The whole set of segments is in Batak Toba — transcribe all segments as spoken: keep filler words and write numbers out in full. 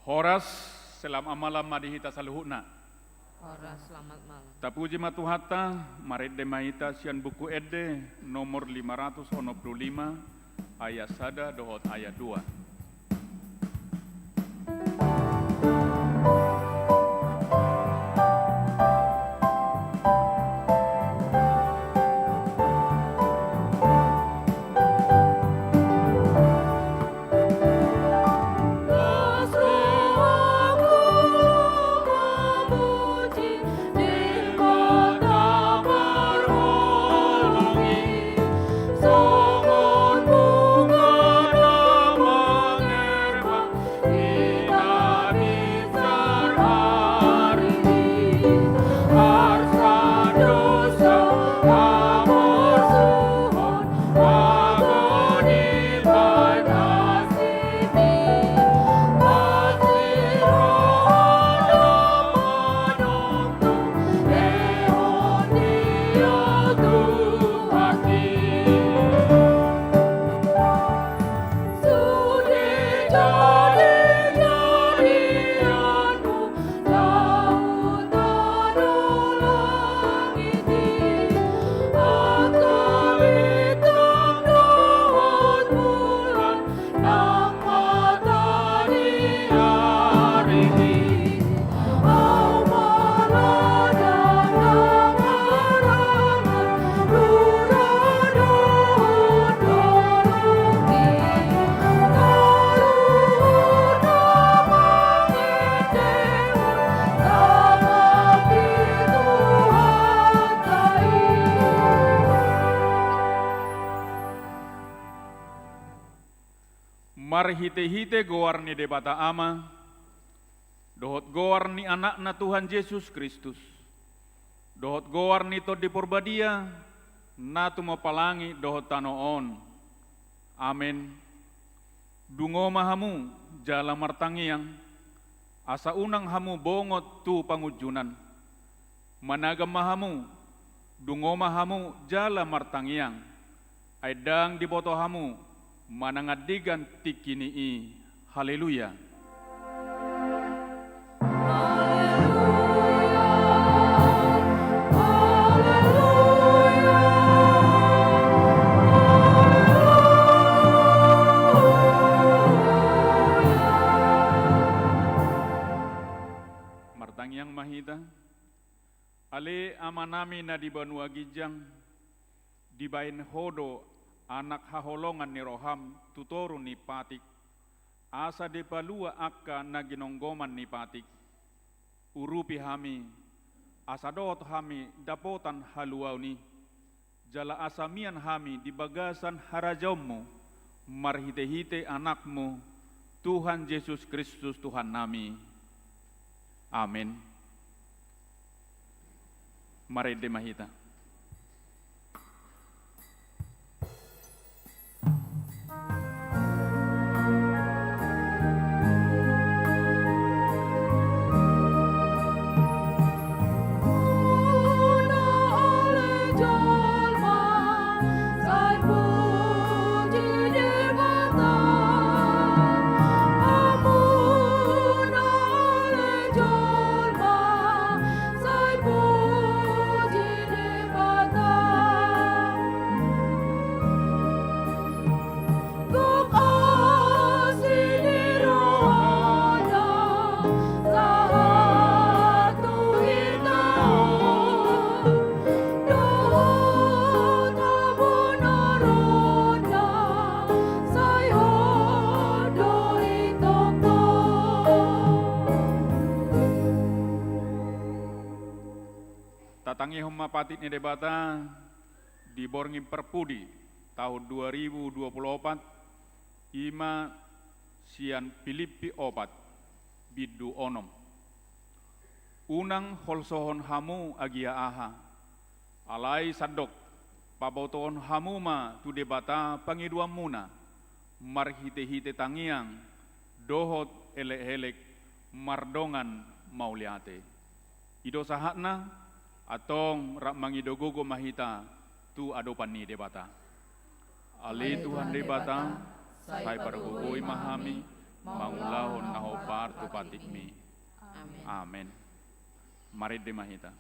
Horas, selamat malam ma di hita saluhutna. Horas, selamat malam. Tapuji ma Tuhanta, marende ma hita sian Buku Ende nomor lima ratus onom pulu lima, ayat sada dohot ayat dua. Marhitehite goar ni Debata Ama, dohot goar ni Anakna Tuhan Jesus Kristus, dohot goar ni Tondi Porbadia, na tumompa langit dohot tano on. Amen. Dungo ma hamu jala martangiang, asa unang hamu bongot tu pangunjunan. Managam ma hamu, dungo ma hamu jala martangiang, ai ndang diboto hamu manang andigan tingki ni i. Haleluya. Martangiang ma hita. Ale Amanami na di banua ginjang, dibahen Ho do anak haholongan ni roham tu toru ni patik, asa dipalua angka na ginonggoman ni patik. Urupi hami, asa dohot hami dapotan haluaon i, jala asa mian hami di bagasan harajaonmu, marhitehite Anakmu, Tuhan Jesus Kristus Tuhannami. Amen. Marende ma hita. Tatangihon ma patik ni Debata di borngin parpudi tahun dua ribu dua puluh opat, i ma sian Pilippi opat, bindu onom. Unang holsohon hamu agia aha, alai sandok pabotohon hamu ma tu Debata pangidoanmuna, marhitehite tangiang dohot elek-elek mardongan mauliate. I do sahatna, antong rap mangido gogo ma hita tu adopan ni Debata. Ale Tuhan Debata, sai pargogoi ma hami, mangulahon na hombar tu patikmi. Amen. Amen. Marende ma hita.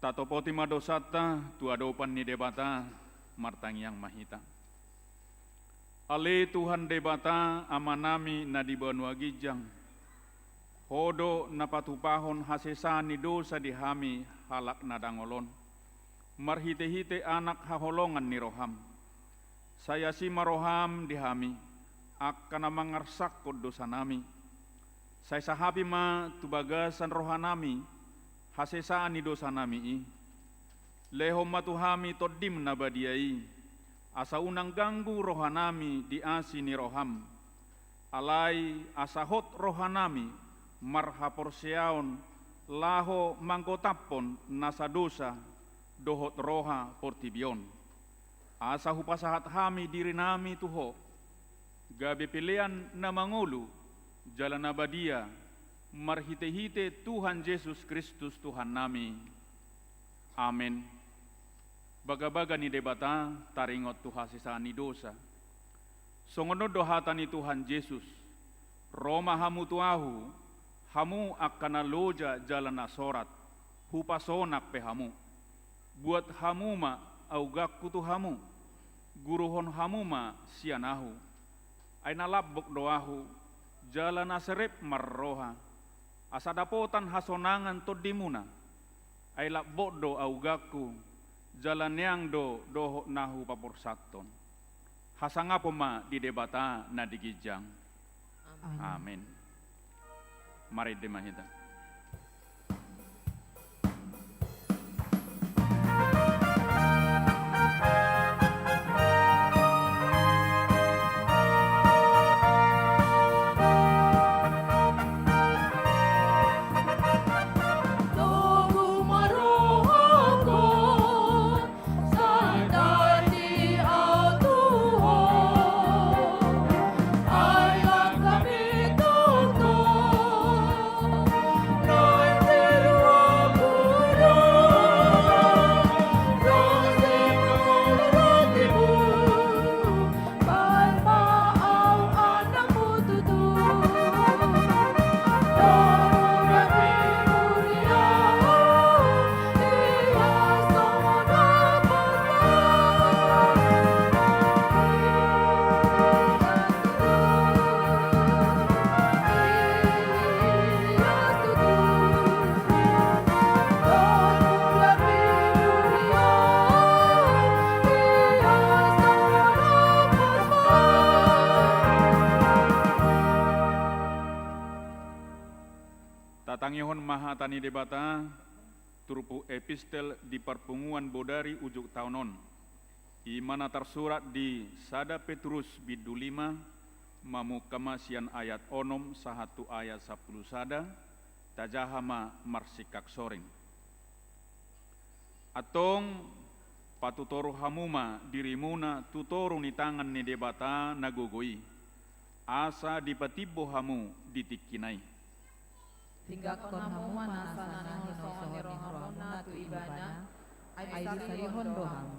Tatopoti ma dosanta tu adopan ni Debata, martangiang ma hita. Ale Tuhan Debata, Amanami na di banua ginjang, Ho do na patupahon hasesaan ni dosa di hami halak na dangol on, marhitehite Anak haholongan ni roham. Sai asi ma roham di hami, angka na mangarsakkon dosanami. Sai sahapi ma tu bagasan rohanami hasesaan ni dosanami i. Lehon ma tu hami Tondim na badia i, asa unang ganggu rohanami di asi ni roham. Alai asa hot rohanami marhaporseaon laho manggotaphon nasa dosa dohot roha portibi on. Asa hupasahat hami dirinami tu Ho, gabe pelean na mangolu jala na badia, marhitehite Tuhan Jesus Kristus Tuhannami. Amen. Bagabaga ni Debata taringot tu hasesaan ni dosa. Songon on do hata ni Tuhan Jesus: Ro ma hamu tu Ahu, hamu angka na loja jala na sorat, Hupasonang pe hamu. Buat hamu ma auganku tu hamu, guruhon hamu ma sian Ahu. Ai na lambok do Ahu, jala na serep marroha, asa dapotan hasonangan tondimuna. Ai lambok do auganku, jala neang do dohot na hupaborsathon. Hasangapon ma di Debata na di ginjang. Amen. Amen. Marende ma hita. Ma hata ni Debata, turpuk epistel di parpunguan bodari ujung taon on. I ma na tarsurat di sada Petrus bindu lima, mamungka ma sian ayat onom sahat tu ayat sampulu sada, tajaha ma marsingkak soring. Antong, patutoru hamu ma dirimuna tu toru ni tangan ni Debata na gogo i, asa dipatimbo hamu di tingkina i. Tinggakkon hamu ma nasa na hinaholsohon ni rohamuna tu Ibana, ai disalihon do hamu.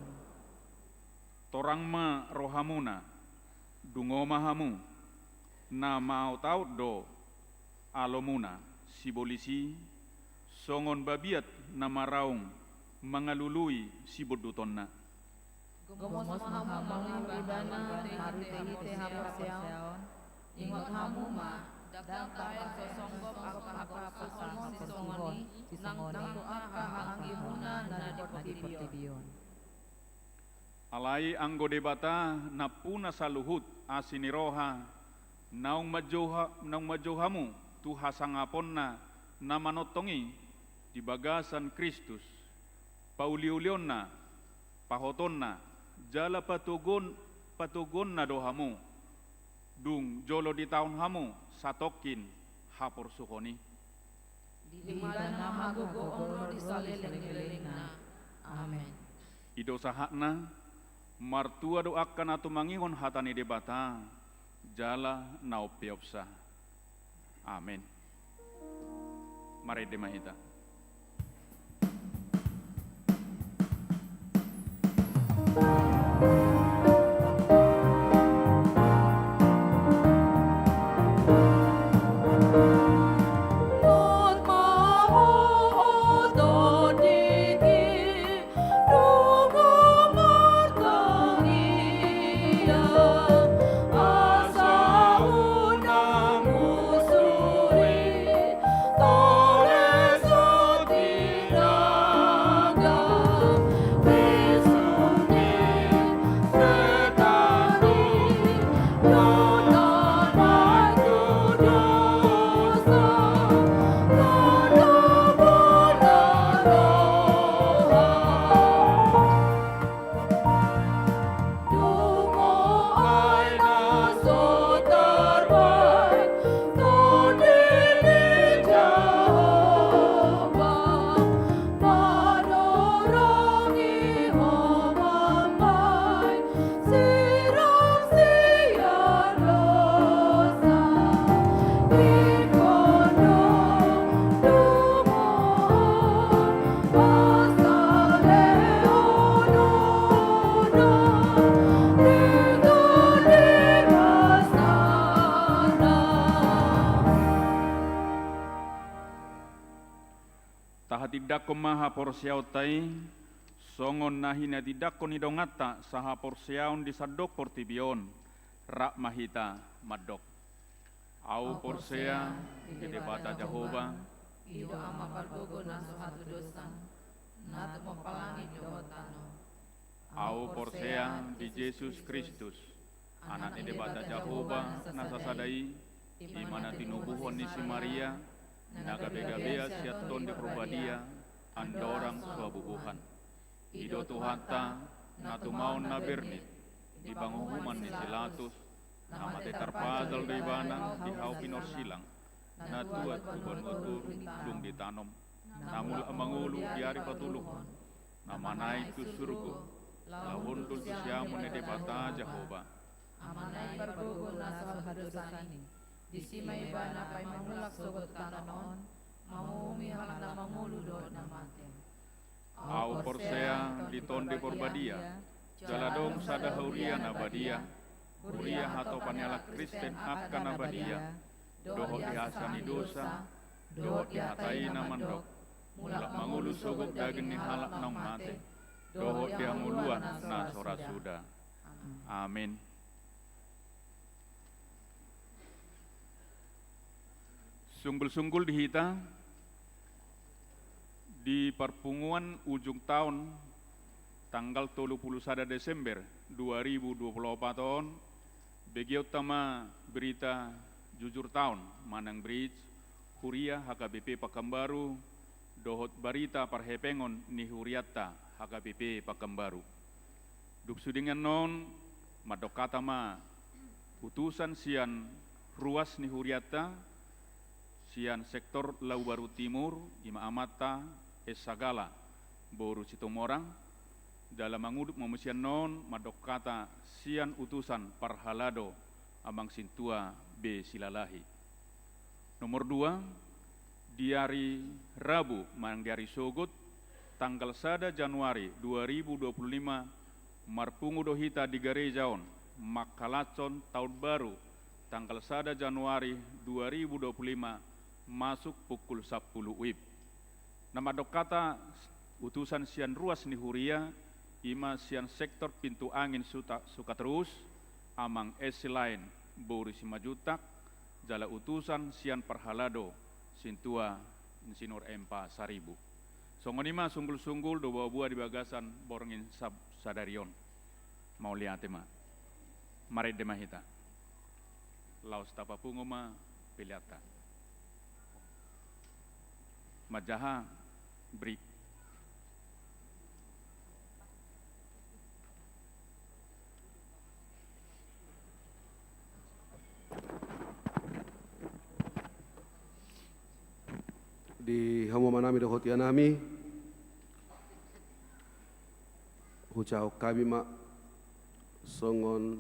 Torang ma rohamuna, dungo ma hamu, na maotaot do alomuna sibolis i, songon babiat na maraung mangalului sibondutonna. Gomos ma hamu mangihuthon Ibana marhitehite haporseaon. Ingot hamu ma, ndang tahe so songgop angka haporsuhon sisongon i nang tu angka hahaanggianmuna na di portibi on. Alai anggo Debata nampuna saluhut asi ni roha, naung manjou ha-, naung manjou hamu tu hasangaponna na manongtong i di bagasan Kristus, pauliulionna, pahotonna, jala patoguon-, patoguonna do hamu, dung jolo ditaon hamu satongkin haporsuhon i. Di Ibana ma hagogoon ro di saleleng ni lelengna. Amen. I do sahatna, martua do angka na tumangihon hata ni Debata, jala na umpeopsa. Amen. Marende ma hita. Tahatindanghon ma haporseaonta i, songon na hinatindanghon ni donganta sahaporseaon di sandok portibi on, rap ma hita mandok. Ahu porsea di Debata Jahowa, i do Ama pargogo na so hatudosan, na tumompa langit dohot tano. Ahu porsea di Jesus Kristus, Anak ni Debata Jahowa na sasada i, i ma na tinubuhon ni si Maria, na gabegabea sian Tondi Parbadia, andorang so habubuhan. I do Tuhanta, na tumaon na bernit di panguhuman ni si Pilatus, na mate tarpajal do Ibana di hau pinorsilang, na tuat tu banua toru dung ditanom, na mulak mangolu di ari patoluhon, na manaek tu surgo, laho hundul tu siamun ni Debata Jahowa. Amanami pargogo na so hatudosan i, disi ma Ibana paima mulak sogot tano on, manguhumi halak na mangolu dohot na mate. Ahu porsea di Tondi Parbadia, jala adong sada huria na badia, huria hatopan ni halak Kristen angka na badia, dohot di hasa ni dosa, dohot di hata i na mandok, mulak mangolu sogot daging ni halak naung mate, dohot di hangoluan na so ra suda. Amen. Sunggul-sunggul di hita, di parpunguan ujung taon, tanggal tolu pulu sada Desember dua ribu dua pulu opat on, begeonta ma berita jujur taon manang bridge, Huria H K B P Pakanbaru dohot barita parhepengon ni hurianta H K B P Pakanbaru. Dung sude annon, mandok hata ma utusan sian ruas ni hurianta, sian sektor Laubaru Timur, i ma amanta S Sagala, boru Situmorang, jala mangudup ma muse annon mandok hata sian utusan parhalado Amang Sintua B Silalahi. Nomor dua, di ari Rabu manang di ari Sogot, tanggal sada Januari dua ribu dua puluh lima, marpungu do hita di gareja on mangkalashon taon baru, tanggal sada Januari dua ribu dua puluh lima, masuk pukul sampulu WIB. Na mandok hata utusan sian ruas ni huria, i ma sian sektor Pintu Angin Suta-, Sukaterus, Amang S Lain, boru Simanjuntak, jala utusan sian parhalado Sintua Insinyur Empa Saribu. Songon i ma sunggul-sunggul do boa-boa di bagasan borngin sab-, sadari on. Mauliate ma. Marende ma hita. Laos tapapungu ma peleanta. Manjaha, beri. Di hamu amanami dohot inanami, hujahahon hami ma songon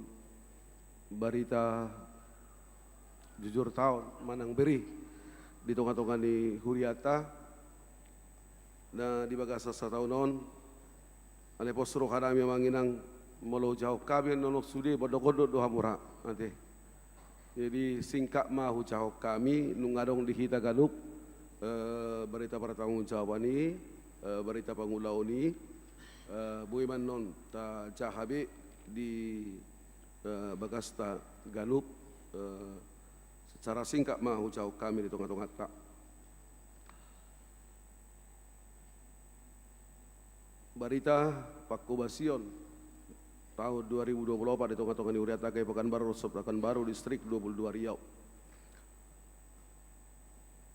barita jujur taon manang beri di tonga-tonga ni hurianta. Na di bagasan sataon on, ale pos rohanami amang inang, molo hujahahon hami annon sude, mandok-ondok do hamu ra, ate. Jadi singkat ma hujahahon hami, nunga adong di hita ganup, eh, barita partanggungjawaban i, eh, barita pangulaon i, eh, boi ma annon tajaha be di, eh, bagasta ganup, eh, secara singkat ma hujahahon hami di tonga-tonganta. Barita pangkobasion taon dua ribu dua puluh opat di tonga-tonga ni hurianta H K B P Pakanbaru, Resort Pakanbaru, Distrik dua puluh dua Riau.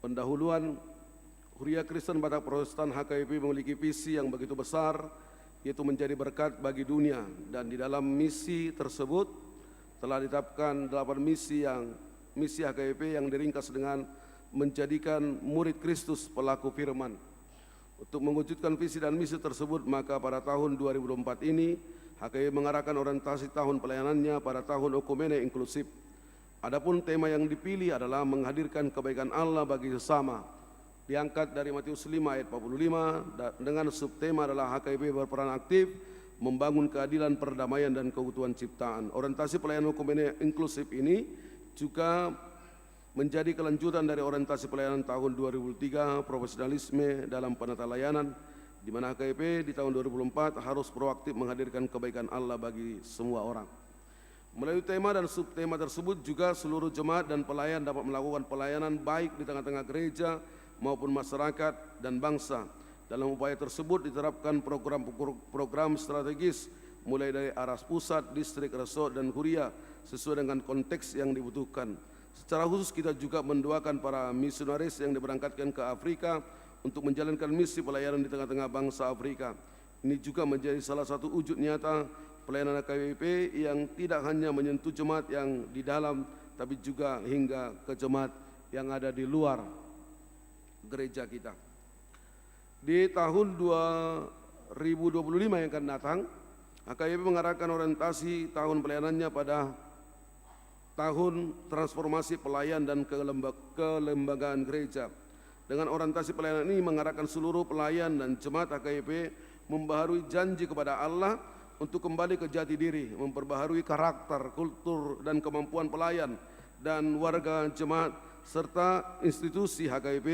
Pendahuluan, Huria Kristen Batak Protestan H K B P memiliki visi yang begitu besar, yaitu menjadi berkat bagi dunia, dan di dalam misi tersebut telah ditetapkan delapan misi yang, misi H K B P yang diringkas dengan menjadikan murid Kristus pelaku firman. Untuk mewujudkan visi dan misi tersebut, maka pada tahun dua ribu dua puluh empat ini, H K B P mengarahkan orientasi tahun pelayanannya pada tahun oikumene inklusif. Adapun tema yang dipilih adalah menghadirkan kebaikan Allah bagi sesama. Diangkat dari Matius lima ayat empat puluh lima, da-, dengan subtema adalah H K B P berperan aktif membangun keadilan, perdamaian, dan keutuhan ciptaan. Orientasi pelayanan oikumene inklusif ini juga menjadi kelanjutan dari orientasi pelayanan tahun dua ribu tiga, profesionalisme dalam penata layanan, di mana H K B P di tahun dua ribu empat harus proaktif menghadirkan kebaikan Allah bagi semua orang. Melalui tema dan subtema tersebut juga seluruh jemaat dan pelayan dapat melakukan pelayanan baik di tengah-tengah gereja maupun masyarakat dan bangsa. Dalam upaya tersebut diterapkan program, program strategis, mulai dari arah pusat, distrik, resort, dan huria, sesuai dengan konteks yang dibutuhkan. Secara khusus, kita juga mendoakan para misionaris yang diberangkatkan ke Afrika untuk menjalankan misi pelayanan di tengah-tengah bangsa Afrika. Ini juga menjadi salah satu wujud nyata pelayanan H K B P yang tidak hanya menyentuh jemaat yang di dalam, tapi juga hingga ke jemaat yang ada di luar gereja kita. Di tahun dua ribu dua puluh lima yang akan datang, H K B P mengarahkan orientasi tahun pelayanannya pada tahun transformasi pelayan dan kelemba-, kelembagaan gereja. Dengan orientasi pelayanan ini mengarahkan seluruh pelayan dan jemaat H K B P membaharui janji kepada Allah untuk kembali ke jati diri, memperbaharui karakter, kultur, dan kemampuan pelayan dan warga jemaat serta institusi H K B P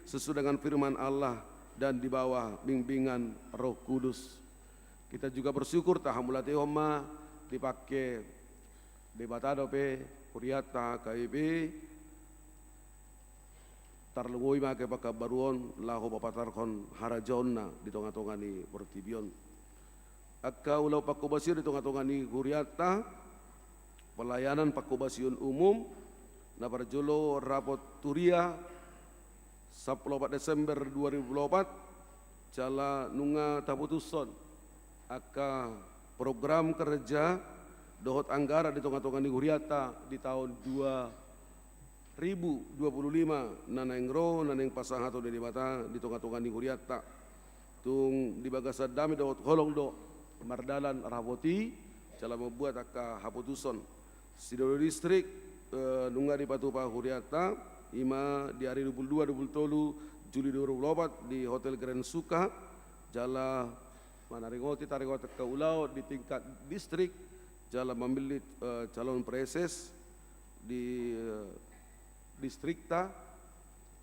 sesuai dengan firman Allah dan di bawah bimbingan Roh Kudus. Kita juga bersyukur, tahamulatehon ma dipake Debata dope hurianta H K B P, tarlumobi ma H K B P Pakanbaru on laho papatarhon harajaonna di tonga-tonga ni portibi on. Angka ulaon pangkobasion di tonga-tonga ni hurianta, pelayanan pangkobasion umum, na parjolo rapot huria, sampulu opat Desember dua ribu dua puluh opat, jala nunga taputushon angka program kerja dohot anggaran di tonga-tonga ni hurianta di taon dua ribu dua puluh lima na naeng ro, na naeng pasahaton ni Debata di tonga-tonga ni hurianta. Tung di bagasan dame dohot holong do mardalan rapot i, jala mambuat angka haputushon. Sinode distrik, eh, nunga dipatupa hurianta, i ma di ari dua puluh dua, dua puluh tolu Juli dua ribu dua puluh opat di Hotel Grand Suka, jala manaringoti taringot angka ulaon di tingkat distrik, jala mamillit, eh, calon praeses di, eh, distrikta,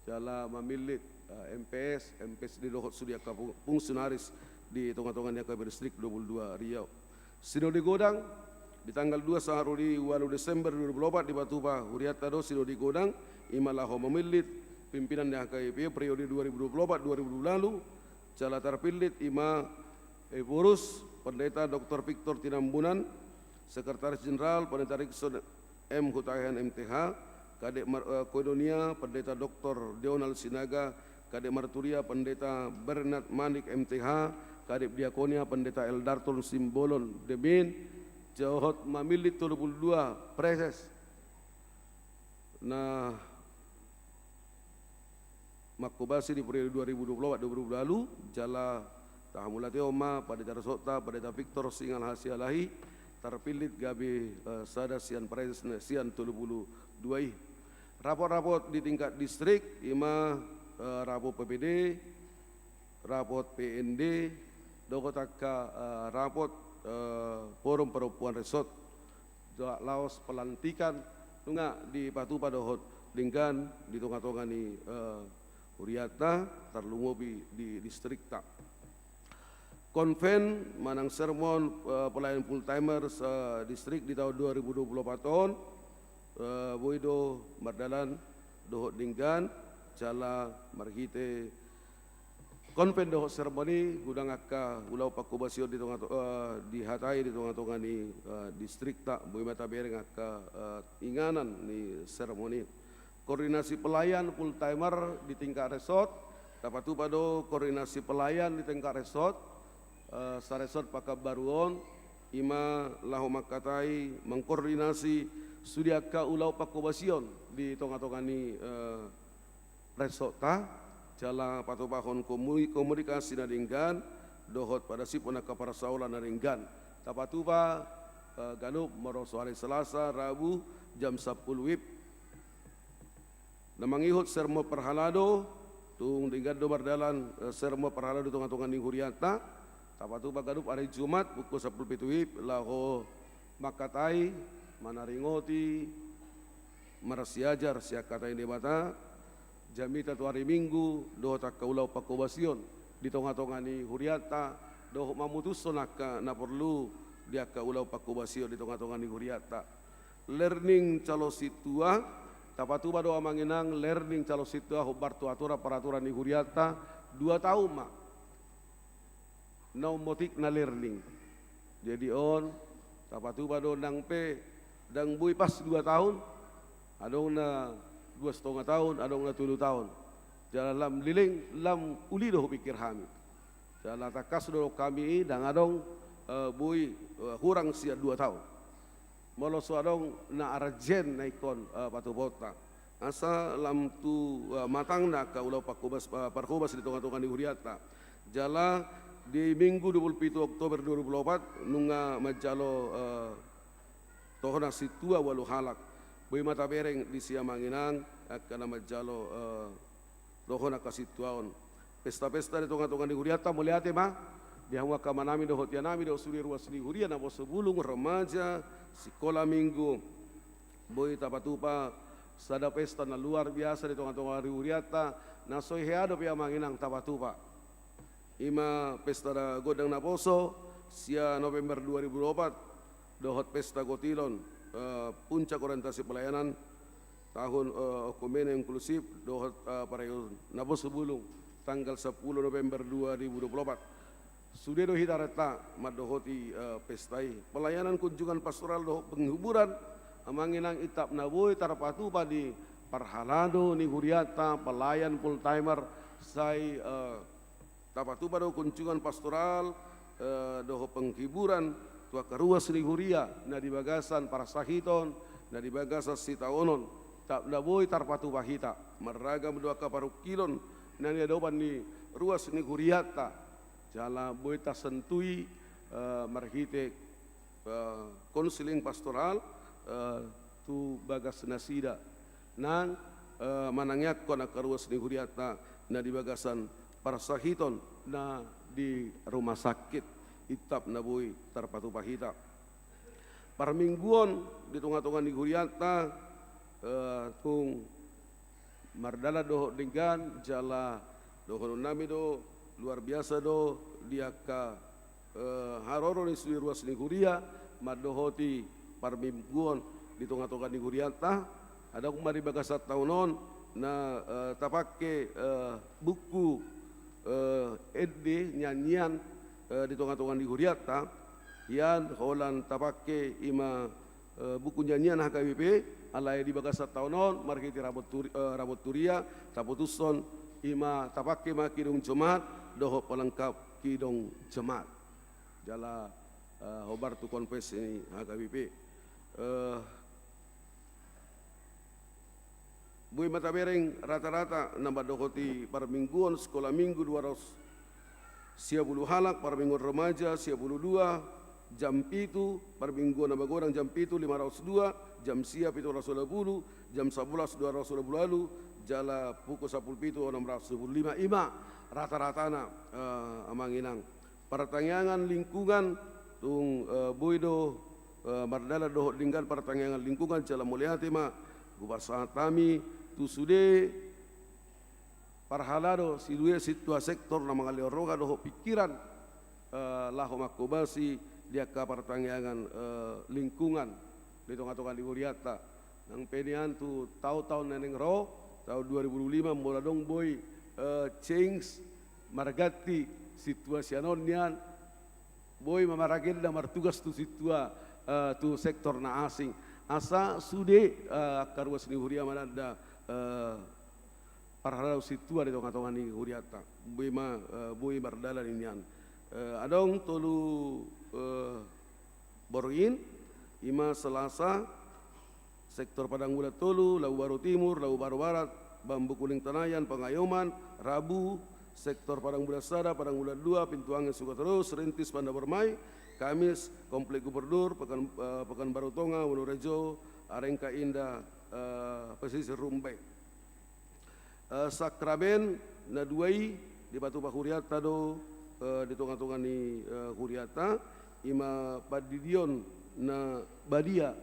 jala mamillit, eh, M P S, M P S di dohot sude angka fung-, fungsionaris di tonga-tonga ni H K B Distrik dua puluh dua Riau. Sinode godang, di tanggal dua sahat ro di ualu Desember dua ribu dua puluh opat dipatupa hurianta do sinode godang, i ma laho mamillit pimpinan ni H K B P periode dua ribu dua puluh opat dua ribu dua puluh lima, jala tarpillit i ma Ephorus Pendeta Doktor Victor Tinambunan, Sekretaris Jenderal Pendeta Rickson M Hutahian M T H, Kadep Mar-, eh, Koinonia Pendeta Doktor Deonal Sinaga, Kadep Marturia Pendeta Bernard Manik M T H, Kadep Diakonia Pendeta Eldarton Simbolon Demin, dohot mamillit tolu puluh dua praeses na manghobasi di periode dua ribu dua puluh opat dua ribu dua puluh lima, jala tahamauliatehon ma Pendeta Resortta, Pendeta Victor Singalha Sialahi, tarpillit gabe, eh, sada sian praeses na sian tolu puluh dua i. Rapot-rapot di tingkat distrik, i ma, eh, rapot P P D, rapot P N D, dohot angka, eh, rapot, eh, Forum Perempuan Resort. Dohot laos pelantikan nunga dipatupa dohot denggan di tonga-tonga ni, eh, hurianta, tarlumobi di distrikta. Konven manang sermon, eh, pelayan full timers, eh, distrik di taon dua ribu dua puluh opat on, eh, boi do mardalan dohot denggan, jala marhite konven dohot sermon i godang angka ulaon panghobasion di tonga-, eh, dihatai di tonga-tonga ni, eh, distrikta, boi ma tabereng angka, eh, inganan ni sermon i. Koordinasi pelayan full timer di tingkat resort, tapatupa do koordinasi pelayan di tingkat resort, eh, saresort Pekanbaru on, i ma laho mangkatai, mangkoordinasi sude angka ulaon panghobasion di tonga-tonga ni, eh, resortta, jala patupahon komu-, komunikasi na denggan, dohot padasiphon angka parsaoran na denggan. Tapatupa, eh, ganup molo so ari Selasa, Rabu, jam sampulu WIB. Na mangihut sermon parhalado, tung denggan do mardalan, eh, sermon parhalado di tonga-tonga ni hurianta, tapatupa ganup ari Jumat, pukul sampulu pitu WIB, laho mangkatai, manaringoti, marsiajar sian hata ni Debata, jamita tu ari Minggu, dohot angka ulaon panghobasion di tonga-tonga ni hurianta, dohot mamutushon angka na porlu di angka ulaon panghobasion di tonga-tonga ni hurianta. Learning calon sintua, tapatupa do amang inang learning calon sintua hombar tu aturan-peraturan ni hurianta, dua taon ma. Na ummotik na learning. Jadi on, tapatupa do nang pe, ndang boi pas dua taon, adong na dua setengah taon, adong na tolu taon. Jala lam leleng, lam uli do hupikir hami. Jala tangkas do hami i, ndang adong, eh, boi, eh, hurang sian dua taon. Molo so adong na arjen na ingkon, eh, patupaonta. Asa lam tu, eh, matangna angka ulaon parhobas, eh, parhobas di tonga-tonga ni hurianta. Jala di Minggu dua puluh pitu Oktober dua ribu dua puluh opat, nunga manjalo, eh, toho na sintua ualu halak. Boi ma tabereng disi amang inang, angka na manjalo, eh, toho na angka sintua on. Pesta-pesta di tonga-tonga ni hurianta, mauliate ma di hamu angka amanami dohot inanami dohot sude ruas ni huria, naposo bulung, remaja, sikola minggu. Boi tapatupa sada pesta na luar biasa di tonga-tonga ni hurianta, na so hea dope amang inang tapatupa. I ma pesta na gondang naposo, sia November dua ribu dua puluh opat, dohot pesta gotilon, eh, puncak orientasi pelayanan, tahun, eh, okumene inklusif, dohot, eh, parayun naposo bulung, tanggal sampulu November dua ribu dua puluh opat. Sude do hita renta mandohoti, eh, pesta i. Pelayanan kunjungan pastoral dohot penghiburan, amang inang itap na boi tarpatupa di parhalado ni hurianta, pelayan full timer, sai, eh, tapatupa do kunjungan pastoral, eh, dohot penghiburan tu angka ruas ni huria na di bagasan parsahiton, na di bagasan sitaonon. Tap na boi tarpatupa hita, marragam do angka parungkilon na niadopan ni ruas ni hurianta, jala boi tasentui, eh, marhite eh, konseling pastoral, eh, tu bagas nasida nang, eh, manangiangkon angka ruas ni hurianta na di bagasan parsahiton na di rumah sakit. I tap na boi tarpatupa hita. Parmingguon di tonga-tonga ni hurianta, eh, tung mardalan dohot denggan, jala dohonon nami do, luar biasa do di angka, eh, haroro ni sude ruas ni huria mandohoti parmingguon di tonga-tonga ni hurianta. Adong ma di bagasan taon on na, eh, tapangke, eh, buku, eh, ende nyanyian, eh, di tonga-tonga ni hurianta, ian holan tapangke ima eh, buku nyanyian H K B P, alai di bagasan taon on, marhite rabot turi-, eh, rabot huria, taputushon ima tapangke ma Kidung Jumat, dohot pelengkap Kidung Jumat. Jala, eh, hombar tu konfes ni H K B P. Eh, Boi ma tabereng rata-rata na mandohoti parmingguon, sekolah minggu dua ratus sia pulu halak, parmingguon remaja sia pulu dua, jam pitu, parmingguon na magodang jam pitu lima ratus dua, jam sia pitu ratus dua pulu, jam sabolas dua ratus dua pulu ualu, jala pukul sampulu pitu onom ratus dua pulu lima, ima rata-ratana, eh, amang inang. Partangiangan lingkungan, tung, eh, boi do, eh, mardalan dohot denggan partangiangan lingkungan, jala mauliate ma hupasahat hami tu sude parhalado, sude sintua sektor na mangalehon roha dohot pingkiran, eh, laho manghobasi di angka partangiangan, eh, lingkungan di tonga-tonga ni hurianta. Nang pe nian tu taon-taon na naeng ro, taon dua ribu dua pulu lima, molo adong boi, eh, change, marganti sintua sian on nian, boi ma maragenda martugas tu sintua, eh, tu sektor na asing. Asa sude, eh, angka ruas ni huria mananda, eh, parhalado sintua di tonga-tonga ni hurianta. Boi ma, eh, boi mardalan i nian. Eh, adong tolu, eh, borngin, ima Selasa, sektor Padang Bulan Tolu, Labubaru Timur, Labubaru Barat, Bambu Kuning Tanayan, Pangayoman, Rabu, sektor Padang Bulan Sada, Padang Bulan Dua, Pintu Angin, Sukaterus, Rintis, Pandawa Permai, Kamis, Komplek Gubernur, Pekan-, eh, Pekanbaru Tonga, Wonorejo, Arengka Indah, eh, Pesisir Rumbek. Eh, sakramen na dua i dipatupa hurianta do, eh, di tonga-tonga ni, eh, hurianta, ima pandidion na badia.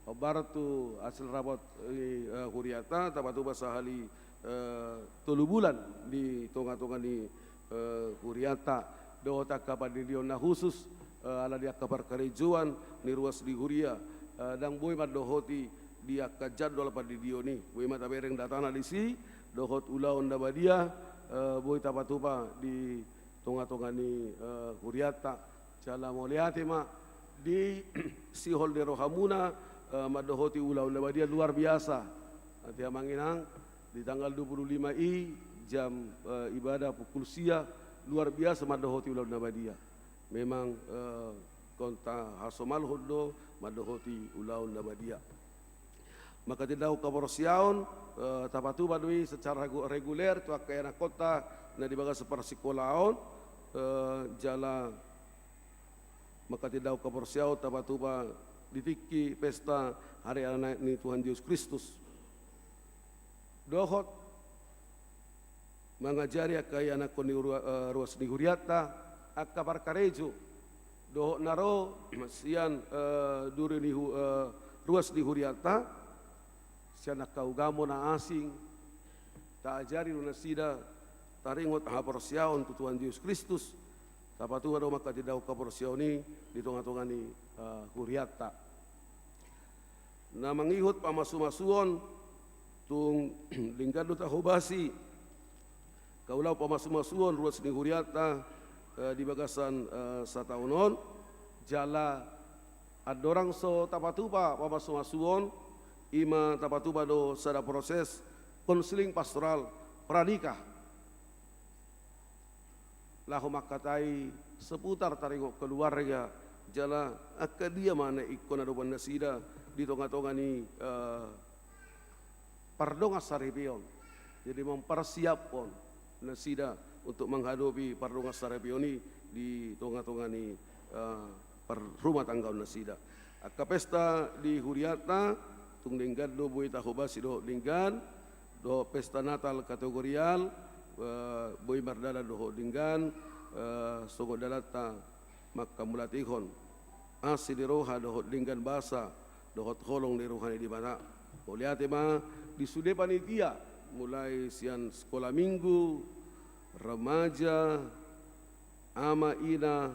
Hombar tu hasil rapot ni, eh, hurianta, tapatupa sahali, eh, tolu bulan di tonga-tonga ni, eh, hurianta, dohot angka pandidion na khusus, eh, ala ni angka parkarejoan ni ruas ni huria, eh, ndang boi mandohoti di angka jadwal pandidion i. Boi ma tabereng datana disi, dohot ulaon na badia, eh, boi tapatupa di tonga-tonga ni, eh, hurianta. Jala mauliate ma di sihol ni rohamuna, eh, mandohoti ulaon na badia luar biasa. Ate amang inang, di tanggal dua puluh lima i jam, eh, ibadah pukul sia, luar biasa mandohoti ulaon na badia. Memang, eh, ingkon tahasomalhon do mandohoti ulaon na badia. Mangkatindangkon haporseaon, eh, tapatupa do i secara regu-, reguler tu angka ianakkonta na di bagasan parsikolaon, eh, jala mangkatindangkon haporseaon tapatupa di tingki pesta hari anak ni Tuhan Jesus Kristus. Dohot mangajari angka ianakkon ni rua-, eh, ruas ni hurianta, angka parkarejo, dohot na ro sian, eh, duri ni hu-, eh, ruas ni hurianta, sian angka ugamo na asing, taajari do nasida taringot haporseaon tu Tuhan Jesus Kristus, tapatupa do mangkatindangkon haporseaon i di tonga-tonga ni, eh, hurianta. Na mangihut pamasumasuon, tung denggan do tahobasi angka ulaon pamasumasuon ruas ni hurianta, eh, di bagasan, eh, sataon on, jala andorang so tapatupa pamasumasuon, I ma tapatupa do sada proses konseling pastoral pranikah, laho mangkatai seputar taringot keluarga, jala angka dia ma na ingkon adopan nasida di tonga-tonga ni, eh, pardongan saripeon. Jadi, mempersiapkan nasida untuk menghadapi pardongan saripeon i di tonga-tonga ni, eh, parrumatanggaon nasida. Angka pesta di hurianta, tung denggan do boi tahobasi dohot denggan, dohot pesta Natal kategorial, eh, boi mardalan dohot denggan, eh, songon dalanta manghamauliatehon asi ni roha dohot denggan basa dohot holong ni roha ni Debata. Mauliate ma di sude panitia, mulai sian sekolah minggu, remaja, ama, ina,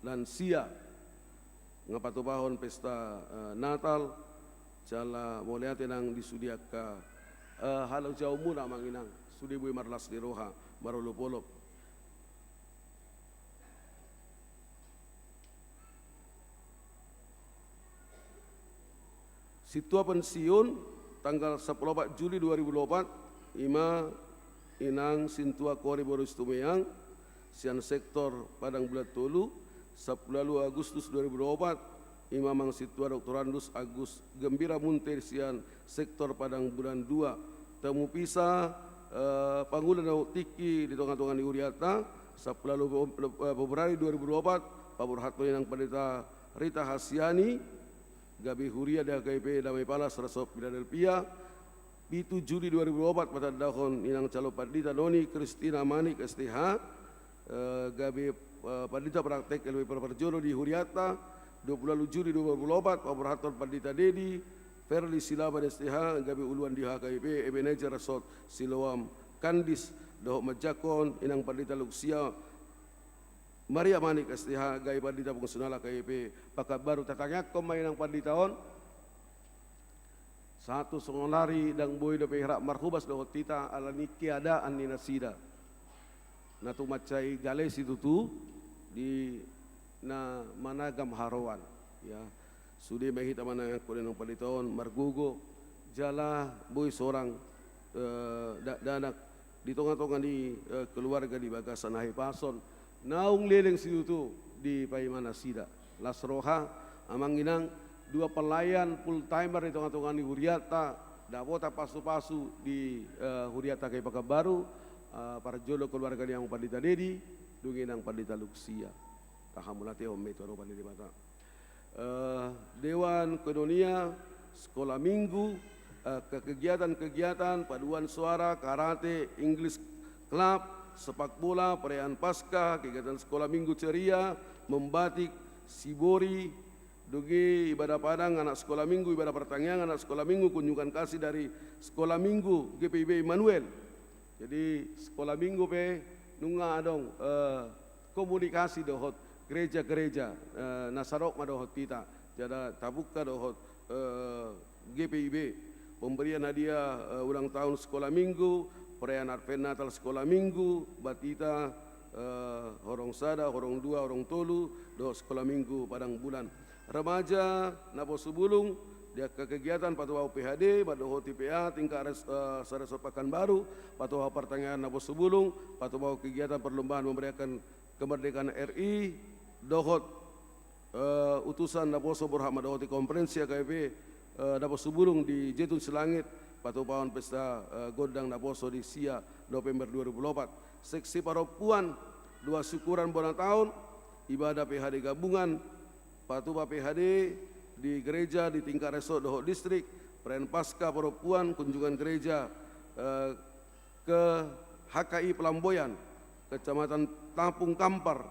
lansia, nga patupahon pesta, eh, Natal, jala mauliate nang di sude angka, eh, halojaonmuna, amang inang, sude boi marlas ni roha, marolopolop. Sintua pensiun tanggal sampulu opat Juli dua ribu dua puluh opat, i ma Inang Sintua Kori Boru Situmeang, sian sektor Padang Bulan Tolu, sampulu ualu Agustus dua ribu dua puluh opat, i ma Amang Sintua Doktorandus Agus Gembira Munte, sian sektor Padang Bulan Dua. Tamu pisa, eh, pangula na tingki di tonga-tonga ni hurianta, sampulu ualu, eh, Februari dua ribu dua puluh opat, paborhathon Inang Pandita Rita Hasiani, gabe huria di H K I P Damai Palace Resort Philadelphia. Pitu Juli dua ribu dua puluh opat, patandahon Inang Calon Pandita Noni Kristina Manik, S T H, eh, gabe, eh, pandita praktek L P P parjolo di hurianta. Dua puluh ualu Juli dua ribu dua puluh opat, paborhathon Pandita Dedi Ferli Silaban, S T H, gabe uluan di H K I P Ebenezer Resort Siloam Kandis, dohot manjangkon Inang Pandita Luksia Maria Manik, S T H, gabe pandita fungsional H K I P Pekanbaru. Tatangiangkon ma Inang Pandita on. Sahat tu songon nari ndang boi dope rap marhobas dohot hita ala ni keadaan ni nasida. Na tung mansai gale situtu di na managam haroan, ya. Sude ma hita manangihon Inang Pandita on margogo, jala boi sorang, eh, dakdanak di tonga-tonga ni, eh, keluarga di bagasan hahipason naung leleng situtu dipaima nasida. Las roha, amang inang, dua pelayan full timer di tonga-tonga ni hurianta, dapotan pasu-pasu di, eh, hurianta H K I P Pekanbaru, eh, parjolo keluarga ni Amang Pandita Dedi, dung Inang Pandita Luksia. Tahamauliatehon ma i tu adopan ni Debata. Eh, Dewan Koinonia, sekolah minggu, eh, ke-, kegiatan-kegiatan, paduan suara, karate, English club, sepak bola, perayaan Paskah, kegiatan sekolah minggu ceria, membatik, sibori, dung i ibadah padang anak sekolah minggu, ibadah pertangiangan anak sekolah minggu, kunjungan kasih dari sekolah minggu G P I B Immanuel. Jadi, sekolah minggu pe nunga adong, eh, komunikasi dohot gereja-gereja, eh, na sadok ma dohot hita. Jala tabuka dohot, eh, G P I B. Pemberian hadiah, eh, ulang tahun sekolah minggu, perayaan Advent Natal sekolah minggu, batita, eh, horong sada, horong dua, horong tolu, dohot sekolah minggu Padang Bulan. Remaja naposobulung, di angka kegiatan patupahon P H D, mandohoti P A, tingkat res-, eh, saresort Pekanbaru, patupahon partangiangan naposobulung, patupahon kegiatan perlombaan memeriahkan kemerdekaan R I, dohot, eh, utusan naposo borhat mandohoti konferensi H K I P, eh, naposobulung di Jetun Silangit, patupahon pesta, eh, gondang naposo di sia November dua ribu dua puluh opat. Seksi parompuan, doa syukuran bona taon, ibadah P H D gabungan, patupa P H D di gereja di tingkat resort dohot distrik, perayaan Paskah parompuan, kunjungan gereja, eh, ke H K I Pelamboyan, Kecamatan Tapung Kampar,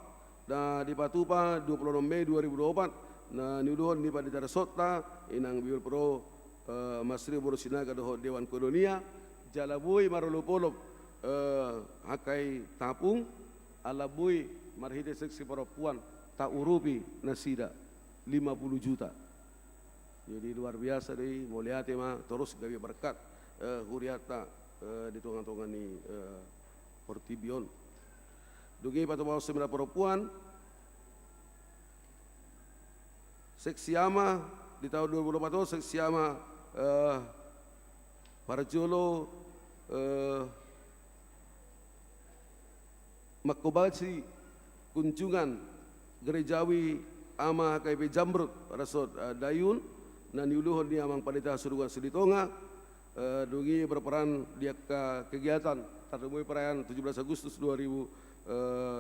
na dipatupa dua puluh enam Mei dua ribu dua puluh opat, na niuluhon ni pandita resortta, Inang Bibelvrouw, eh, Mas Rio Boru Sinaga dohot Dewan Koinonia, jala boi marolopolop, eh, H K I Tapung, ala boi marhite seksi parompuan taurupi nasida lima puluh juta. Jadi luar biasa do i, mauliate ma, torus gabe berkat, eh, hurianta, eh, di tonga-tonga ni, eh, portibi on. Dung i patupahon seminar parompuan, seksi ama, di taon dua ribu dua puluh opat on, seksi ama Eh, parjolo, eh, mangkobasi kunjungan gerejawi Ama H K P Jamrut Resort, eh, Dayun, na niuluhon ni Amang Pandita Surungan Silitonga, eh, dung i berperan di angka kegiatan tarlumobi perayaan tujuh belas Agustus dua ribu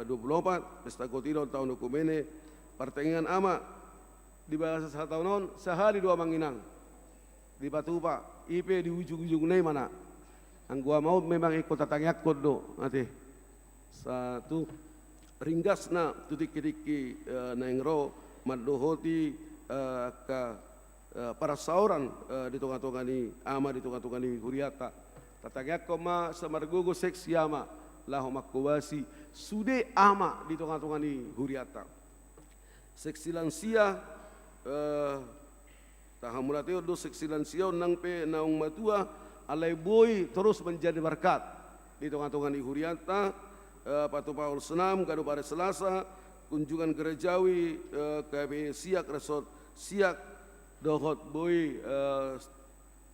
dua puluh empat, Pesta Kotinon, Taon Oikumene, partangiangan Ama di bagasan sataon on, sahali do Amang Inang dipatupa, i pe di ujung-ujungna i ma na. Anggo Ama on memang ingkon tatangiangkon do, ate. Sa tu ringgasna tu tingki-tingki, eh, naeng ro mandohoti, eh, angka, eh, parsaoran, eh, di tonga-tonga ni Ama, di tonga-tonga ni hurianta. Tatangiangkon ma samargogo seksi Ama, laho mangkobasi sude Ama di tonga-tonga ni hurianta. Seksi lansia, eh, tahamauliatehon do seksi lansia on nang pe naung matua, alai boi terus menjadi berkat di tonga-tonga ni hurianta, eh, patupahon senam ganup ari Selasa, kunjungan gerejawi, eh, K P Siak, Resort Siak, dohot boi, eh,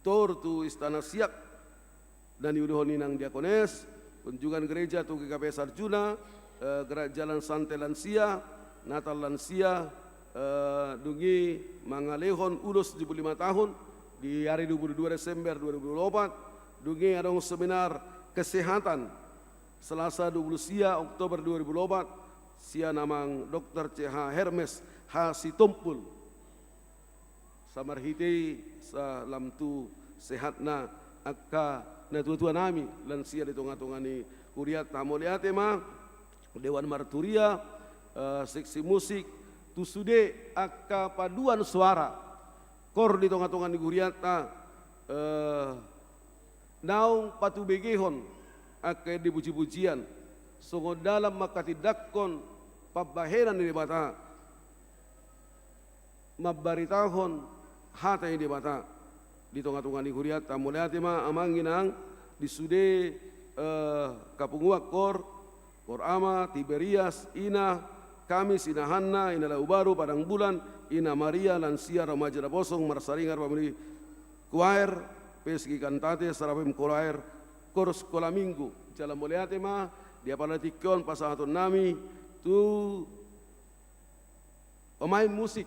tour tu Istana Siak, na niuluhon ni Nang Diakones, kunjungan gereja tu G K P S Arjuna, eh, gerak jalan santai lansia, Natal lansia, eh, dung i mangalehon ulos tujuh puluh lima tahun di ari dua puluh dua Desember dua ribu dua puluh empat, dung i adong seminar kesehatan Selasa dua puluh sia Oktober dua ribu dua puluh empat, sian Amang Doktor C H Hermes H Sitompul. Sa marhite i, sa lam tu sehatna angka natua-tua nami, lansia di tonga-tonga ni hurianta. Mauliate ma, Dewan Marturia, eh, seksi musik, tu sude angka paduan suara, kor di tonga-tonga ni hurianta, eh, naung patubegehon angka ende puji-pujian, songon dalan mangkatindangkon pambahenan ni Debata, mambaritahon hata ni Debata di tonga-tonga ni hurianta. Mauliate ma Amang Inang di sude, eh, kapunguan kor, kor Ama, Tiberias, Ina, Kamis, Ina Hanna, Ina Laubaru, Padang Bulan, Ina Maria, lansia, remaja, naposong, marsaringar, pamuli kuaer, P S G Cantate, Seraphim Choir, kor Sekolah Minggu. Jala mauliate ma di apala tingki on pasahaton nami tu pemain musik,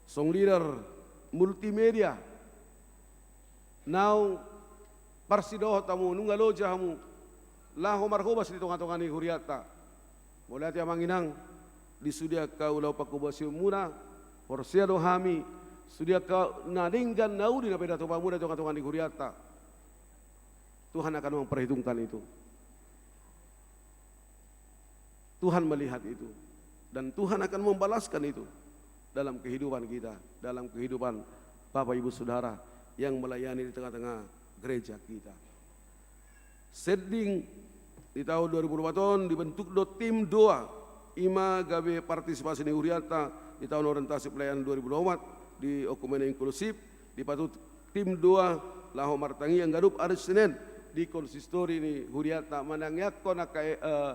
song leader, multimedia, naung parsidohot hamu, nunga loja hamu laho marhobas di tonga-tonga ni hurianta. Mauliate Amang Inang di sude angka ulaon panghobasionmuna, porsea do hami sude angka na denggan na uli na pinatupamuna di tonga-tonga ni hurianta. Tuhan akan memperhitungkan itu. Tuhan melihat itu. Dan Tuhan akan membalaskan itu dalam kehidupan kita, dalam kehidupan Bapak Ibu Saudara yang melayani di tengah-tengah gereja kita. Sending di taon dua ribu dua puluh empat on dibentuk do tim doa, i ma gabe partisipasi ni hurianta di taon orientasi pelayanan dua ribu dua puluh empat di Oikumene Inklusif, dipatutu tim doa laho martangiang ganup ari Senen di konsistori ni hurianta manangiangkon angka, eh,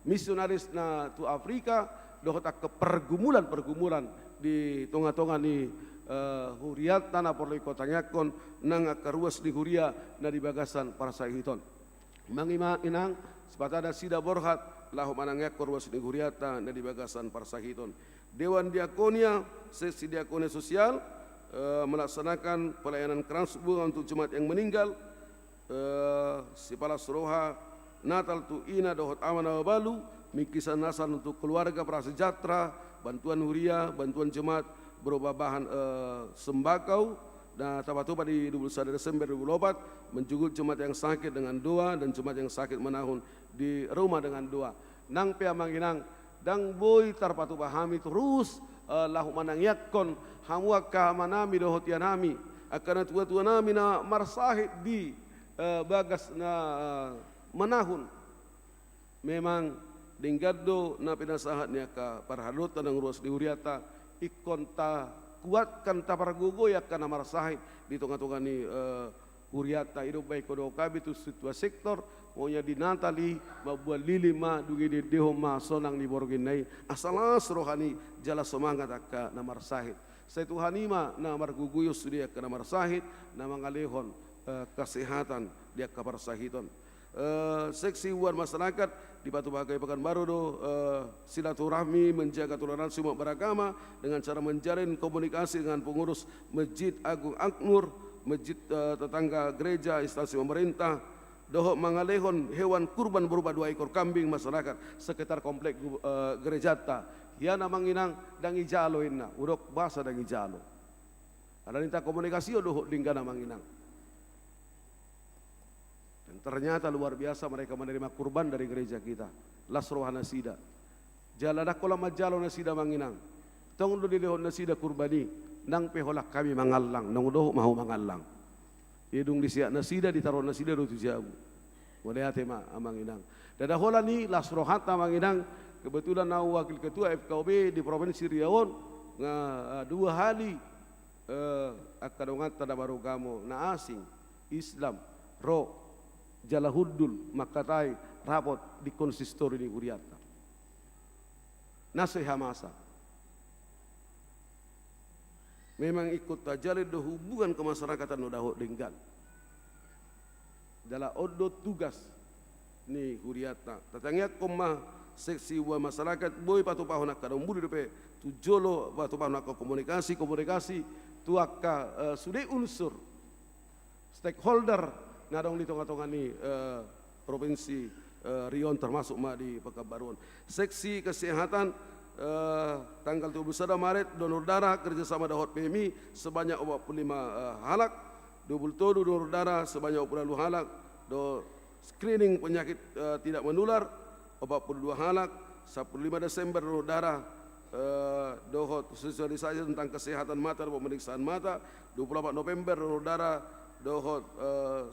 misionaris na tu Afrika, dohot angka pergumulan-pergumulan di tonga-tonga ni, eh, hurianta na porlu ingkon tangiangkon, nang angka ruas ni huria na di bagasan parsahiton. Amang Inang, sipata nasida borhat laho manangiangkon ruas ni hurianta na di bagasan parsahiton. Dewan Diakonia, seksi diakonia sosial, eh, melaksanakan pelayanan krans bunga untuk jemaat yang meninggal, eh, sipalas roha Natal tu ina dohot ama na mabalu, bingkisan Natal untuk keluarga prasejahtera, bantuan huria, bantuan jemaat berupa bahan, eh, sembako, na tapatupa di dua puluh sada Desember dua ribu dua puluh empat, menjenguk jemaat yang sakit dengan doa dan jemaat yang sakit menahun di rumah dengan doa. Nang pe Amang Inang, ndang boi tarpatupa hami torus, eh, laho manangiangkon hamu angka amanami dohot ianami, angka natua-tuanami na marsahit di, eh, bagas na, eh, manahun. Memang denggan do na pinasahat ni angka parhalado naung ruas ni hurianta, ingkon takuatkan, tapargogoi angka na marsahit di tonga-tonga ni, eh, hurianta. I do umbahen hudokhon hami tu sintua sektor, Maunya di Natal i, mambuat lilin ma, dung i diendehon ma sonang ni borngin na i, asa las roha ni jala somangat angka na marsahit. Sai Tuhan i ma na margogoi sude angka na marsahit, na mangalehon, eh, kesehatan di angka parsahiton. Eh, seksi hubuan masyarakat, dipatupa HKI Pekanbaru do, eh, silaturahmi, menjaga toleransi umat beragama dengan cara menjalin komunikasi dengan pengurus Masjid Agung An-Nur, masjid, eh, tetangga gereja, instansi pemerintah, dohot mangalehon hewan kurban berupa dua ekor kambing masyarakat sekitar komplek gu-, eh, gerejanta. Ia na manginang ndang ijalo inna, hudok boasa ndang ijalo. Ala ninta komunikasi dohot denggan na manginang. Dan ternyata luar biasa mereka menerima kurban dari gereja kita. Las roha nasida. Jala ndang holan manjalo nasida manginang. Tong do dilehon nasida kurban i, nang pe holan hami mangallang, naung dohot ma ho mangallang. Ia dung diseat nasida, ditaruhon nasida do tu jabu. Mauliate ma, Amang Inang. Ndada holan i, las rohanta Amang Inang, kebetulan au wakil ketua F K U B di Provinsi Riau on, nga, eh, dua hali, eh, angka donganta na marugamo na asing, Islam, ro, jala hundul, mangkatai, rapot di konsistori ni hurianta. Na so i hamasa. Memang ingkon tajalin do hubungan kemasyarakatan na dohot denggan. Jala on do tugas ni hurianta. Tatangiangkon ma seksi hubuan masyarakat, boi patupahon angka na umbudi dope tu jolo, patupahon angka komunikasi, komunikasi tu angka, eh, sude unsur stakeholder na adong di tonga-tonga ni, eh, Provinsi, eh, Riau on, termasuk ma di Pekanbaru on. Seksi kesehatan, eh, tanggal dua puluh sada Maret, donor darah kerjasama dohot P M I sebanyak opat puluh lima, eh, halak, dua puluh tolu donor darah sebanyak opat puluh ualu halak, do screening penyakit, eh, tidak menular, opat puluh dua halak, sampulu lima Desember donor darah, eh, dohot sosialisasi tentang kesehatan mata dohot pemeriksaan mata, dua puluh opat November donor darah dohot, eh,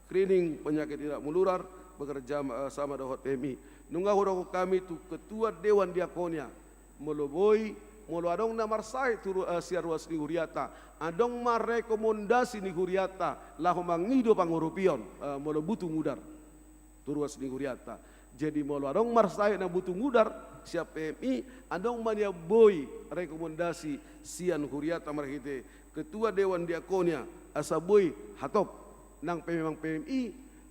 screening penyakit tidak menular, bekerja, eh, sama dohot P M I. Nunga hudokhon hami tu Ketua Dewan Diakonia, molo boi, molo adong na marsahit tu ru-, eh, sian ruas ni hurianta, adong ma rekomendasi ni hurianta laho mangido pangurupion, eh, molo butuh mudar tu ruas ni hurianta. Jadi molo adong marsahit na butuh mudar sian P M I, adong ma nian boi rekomendasi sian hurianta marhite Ketua Dewan Diakonia, asa boi hatop. Nang pe memang P M I,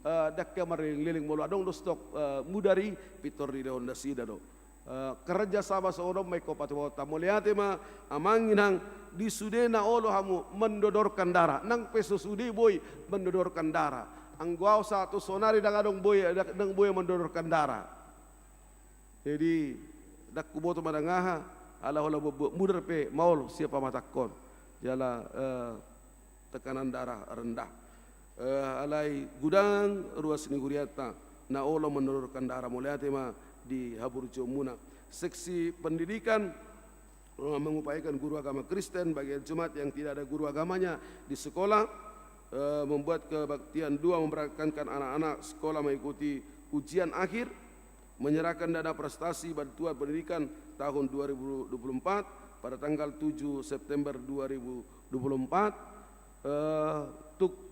eh, ndang hea marleleng-leleng, molo adong do stok, eh, mudar i, pintor dilehon nasida do. Eh, kerja sama songon on ma ingkon patupahonta. Mauliate ma, Amang Inang, di sude na olo hamu mendodorkan darah. Nang pe so sude boi mendodorkan darah. Anggo au sahat tu sonari ndang adong boi, ndang boi mendodorkan darah. Jadi, ndang huboto manang aha, ala holan buat-buat mudar pe maol sian pamatangkon. Jala, eh, tekanan darah rendah. Eh, alai godang ruas ni hurianta na olo mendodorkan darah, mauliate ma di haburjuonmuna. Seksi pendidikan, eh, mengupayakan guru agama Kristen, bagian jemaat yang tidak ada guru agamanya di sekolah, eh, membuat kebaktian doa, memberangkatkan anak-anak sekolah mengikuti ujian akhir, menyerahkan dana prestasi bantuan pendidikan tahun dua ribu dua puluh empat pada tanggal tujuh September dua ribu dua puluh empat, eh, untuk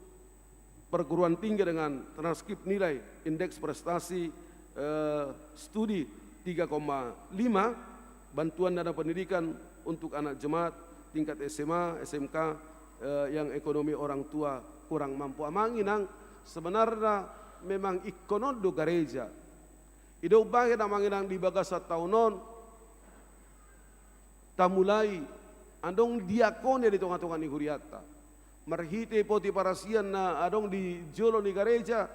perguruan tinggi dengan transkrip nilai indeks prestasi, eh, studi tiga koma lima, bantuan dana pendidikan untuk anak jemaat tingkat S M A, S M K, eh, yang ekonomi orang tua kurang mampu. Amang Inang, sebenarna memang ingkon on do gareja. I do umbahen Amang Inang di bagasan taon on, tamulai adong diakonia di tonga-tonga ni hurianta. Marhite poti parasian na adong di jolo ni gareja,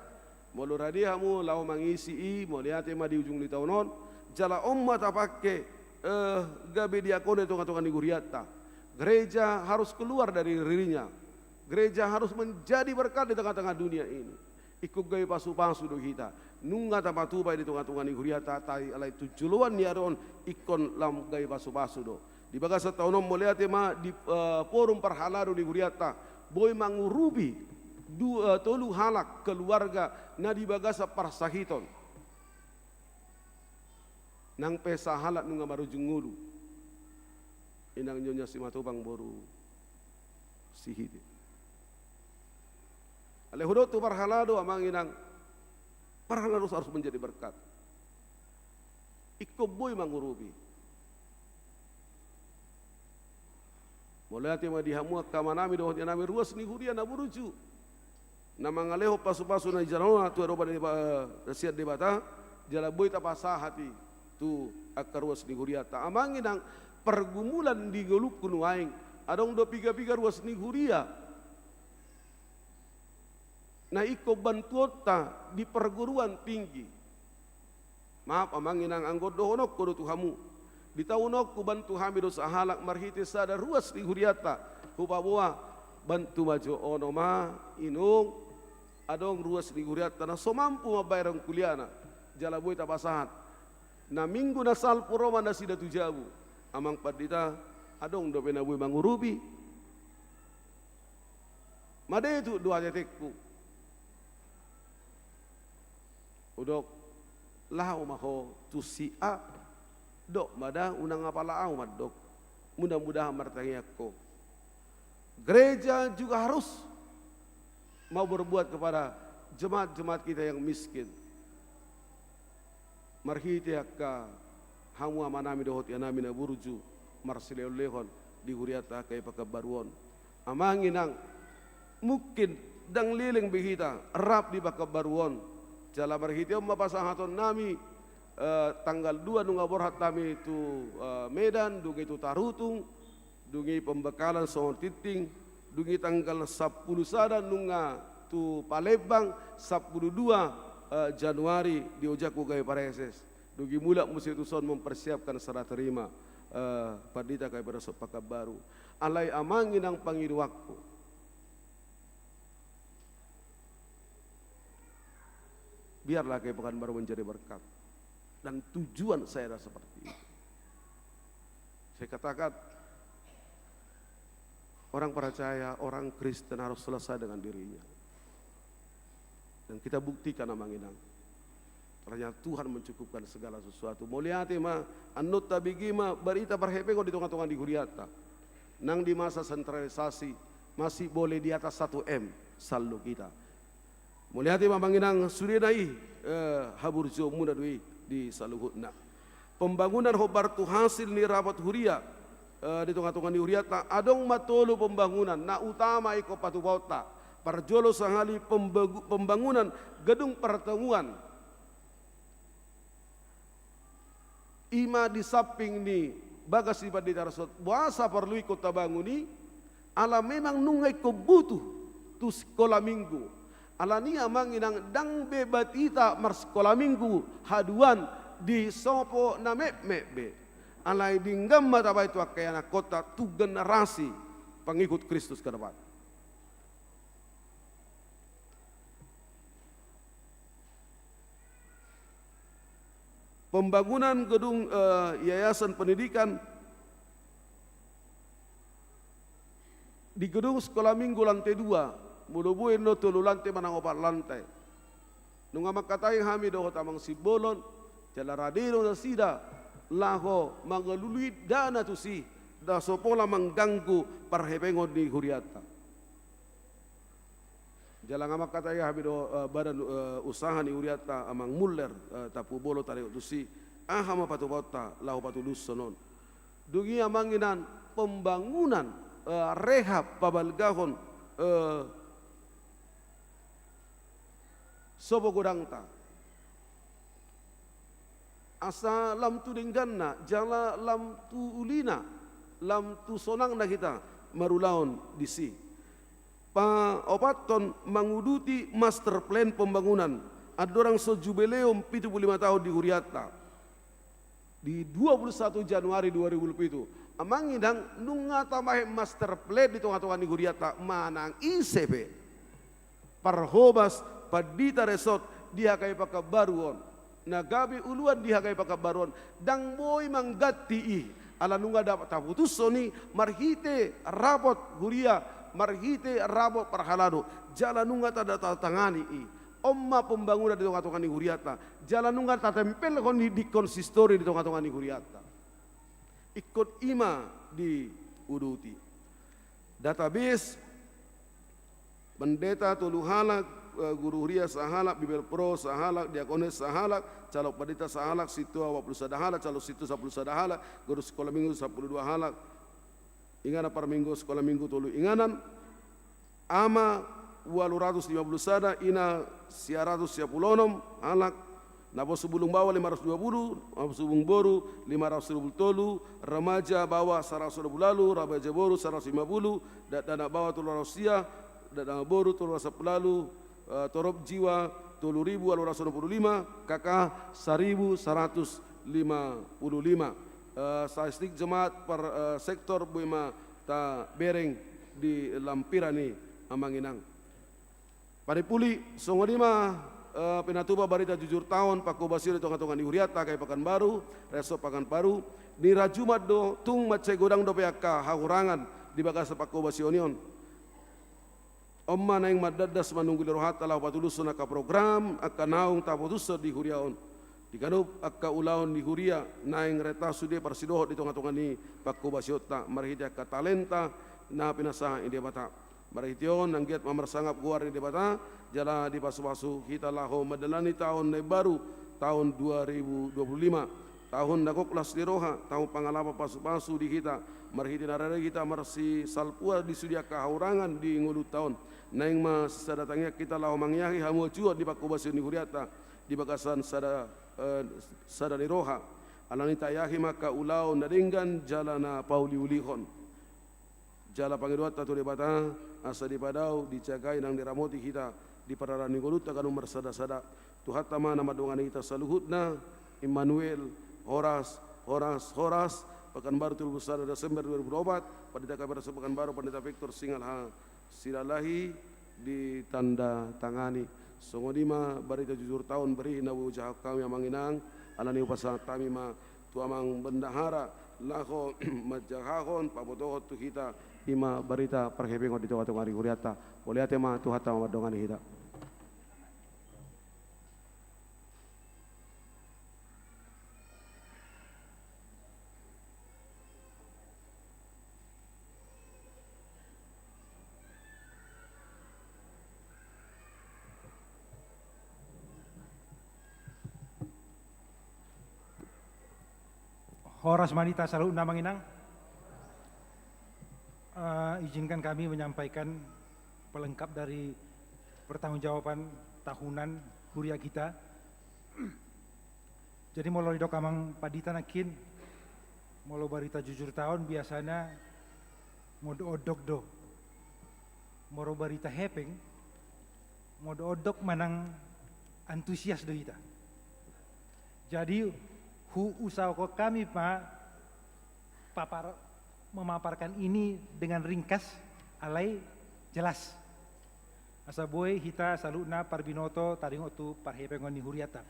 molo rade hamu laho mangisi i, mauliate ma di ujung ni taon on, jala on ma tapangke, eh, gabe diakonia di tonga-tonga ni hurianta. Gereja harus keluar dari dirinya. Gereja harus menjadi berkat di tengah-tengah dunia ini. Ingkon gabe pasu-pasu do hita. Nunga tapatupa i di tonga-tonga ni hurianta, alai tu joloan ni ari on ingkon lam gabe pasu-pasu do. Di bagasan taon on mauliate ma di, eh, forum parhalado ni hurianta, boi mangurupi du-, eh, tolu halak keluarga na di bagasan parsahiton. Nang pe sahalak nunga marujung ngolu. Inang Nyonya Simatupang boru Sihite. Alai hudok tu parhalado Amang Inang. Parhalado harus menjadi berkat. Ingkon boi mangurupi. Mauliate ma di hamu angka amanami dohot inanami ruas ni huria na burju, na mangalehon pasupasu na jinalona tu adopan ni Deba-, eh, sian Debata, jala boi tapasahat i tu angka ruas ni hurianta. Amang inang, pergumulan di ngolungku nuaeng, adong do piga-piga ruas ni huria na ingkon bantuonta di perguruan tinggi. Maaf amang inang, anggo dohononku do tu hamu, di taon on hubantu hami do sahalak marhite sada ruas ni hurianta hupaboa bantu ma jo. Ono ma inong, adong ruas ni hurianta na so mampu mambahen kuliahna, jala boi tapasahat. Na minggu na salpu ro ma nasida tu jabu. Amang pandita, adong dope na boi mangurupi? Made tu do atetekku. Hudok, laho ma ho tu si A. Dok ma da, unang apala ahu mandok. Mudah-mudahan martangiang ho. Gereja juga harus mau berbuat kepada jemaat-jemaat kita yang miskin. Marhite angka hamu amanami dohot inanami na burju marsilehon-lehon di hurianta angka i Pekanbaru on. Amang inang, mungkin ndang leleng be hita rap di Pekanbaru on. Jala marhite on ma pasahatonnami, eh, tanggal dua nunga borhat hami tu, eh, Medan, dung i tu Tarutung, dung i pembekalan songon tingting, dung i tanggal sampulu sada nunga tu Palembang, sampulu dua, eh, Januari diojakhu gabe praeses. Dung i mulak muse tu son mempersiapkan serah terima, eh, pandita kami pada so Pekanbaru. Alai amang inang pangidoanku, biarlah kami Pekanbaru menjadi berkat. Dan tujuan saya adalah seperti itu. Saya katakan, orang percaya, orang Kristen harus selesai dengan dirinya. Dan kita buktikan amang inang, ternyata Tuhan mencukupkan segala sesuatu. Mauliate ma, annon tabege ma barita parhepengon di tonga-tonga ni hurianta. Nang di masa sentralisasi, masih boleh di atas satu M saldo kita. Mauliate ma amang inang, sudena i, eh, haburjuonmuna do i di saluhutna. Pembangunan hombar tu hasil ni rapot huria, eh, di tonga-tonga ni hurianta, adong ma tolu pembangunan na utama ingkon patupaonta. Parjolo sahali pembagu-, pembangunan gedung pertemuan. I ma di samping ni bagas ni pandita resort. Boasa porlu ingkon tabangun i? Ala memang nunga ingkon butuh tu sikola minggu. Alani i amang inang, ndang be batita marsikola minggu haduan di sopo na metmet be. Alai denggan ma tabaen tu angka ianakhonta tu generasi pengikut Kristus ke depan. Pembangunan gedung, eh, Yayasan Pendidikan di gedung sekolah minggu lantai dua, molo boi annon tolu lantai manang opat lantai. Nunga mangkatai hami dohot amang Simbolon, jala rade do nasida laho mangalului dana tusi, na so pola mangganggu parhepengon ni hurianta. Jala nga mangkatai hami do, eh, badan, eh, usaha ni hurianta amang Muller, eh, Tampubolon, taringot tusi, aha ma patupaonta laho patudushon on. Dung i amang inang, pembangunan, eh, rehab pabalgahon, eh, sopo godangta. Asa lam tu dengganna, jala lam tu ulina, lam tu sonangna hita marulaon disi. Paopathon, manguduti master plan pembangunan andorang so jubileum pitu pulu lima taon di hurianta. Di dua pulu satu Januari dua ribu dua pulu pitu. Amang inang, nunga tabahen master plan di tonga-tonga ni hurianta manang ise pe. Parhobas pandita resort di H K I Pekanbaru on, na gabe uluan di H K I Pekanbaru on, ndang boi mangganti i, ala nunga dapot taputushon i marhite rapot huria, marhite rapot parhalado, jala nunga tanda tatangani i. On ma pembangunan di tonga-tonga ni hurianta, jala nunga tatempelhon i di konsistori di tonga-tonga ni hurianta. Ingkon i ma diuduti. Database, pendeta tolu halak, eh, guru huria sahalak, bibelvrouw sahalak, diakones sahalak, calon pandita sahalak, sintua opat pulu sada halak, calon sintua sampulu sada halak, guru sikola minggu sampulu dua halak, inganan parminggu sikola minggu tolu inganan, ama ualu ratus lima pulu sada, ina sia ratus sia pulu onom halak, naposobulung baoa lima ratus dua pulu, naposobulung boru lima ratus dua pulu tolu, remaja baoa saratus dua pulu ualu, remaja boru saratus lima pulu, dakdanak baoa tolu ratus sia, dakdanak boru tolu ratus sampulu ualu, eh, torop jiwa tolu ribu ualu ratus onom pulu lima, K K saribu saratus lima pulu lima. Eh, statistik jemaat per, eh, sektor boi ma tabereng di lampiran i, amang inang. Panimpuli, songon i ma, eh, pinatupa barita jujur taon pangkobasion di tongatonga ni hurianta K P I Pekanbaru, Resort Pekanbaru, ni hari Jumat do tung mansai godang dope angka hahurangan di bagasan pangkobasion i on. On ma naeng mandandas manungguli rohanta laho patulushon angka program, angka naung taputushon di huria on. Di ganup angka ulaon ni huria naeng renta sude parsidohot di tongatonga ni pangkobasionta, marhite angka talenta na pinasahat ni Debata. Marhite on anggiat ma marsangap goar ni Debata, jala dipasupasu hita laho mandalani taon na imbaru, taon dua ribu dua pulu lima. Taon na gok las ni roha, taon pangalapan pasupasu di hita, marhite na rade hita marsisalpuan di sude angka hahurangan di ngolunta on. Naeng ma sisada tangiang hita laho mangiahi hamuajuon di pangkobasion ni hurianta di bagasan sada, eh, sada ni roha. Alani i taiahi ma angka ulaon na denggan jala na pauliulihon. Jala pangidoanta tu Debata, asa dipadao, dijagai nang diramoti hita di pardalanan ni ngolunta ganup marsadasada. Tuhanta ma na mandongani hita saluhutna, Immanuel, horas, horas, horas. Pekanbaru tolu pulu sada Desember dua ribu dua pulu opat, Pandita K P I Resort Pekanbaru, Pandita Victor Singalha Silalahi, ditandatangani. Songon i ma barita jujur taon bere na hupasahat hami, amang inang, alani i hupasahat hami ma tu amang bendahara laho manjahahon, pabotohon tu hita, i ma barita parhepengon di tongatonga ni hurianta. Mauliate ma, Tuhanta ma mandongani hita. Horas ma di hita saluhutna, amang inang. Eh, izinkan kami menyampaikan pelengkap dari pertanggungjawaban tahunan huria kita. Jadi molo didok amang pandita nangkin, molo barita jujur taon biasana modok-odok do. Molo barita hepeng, modok-odok manang antusias do hita. Jadi huusahaon hami ma papar-, memaparkan ini dengan ringkas, alai jelas. Asa boi hita saluhutna parbinoto taringot tu parhepengon ni hurianta.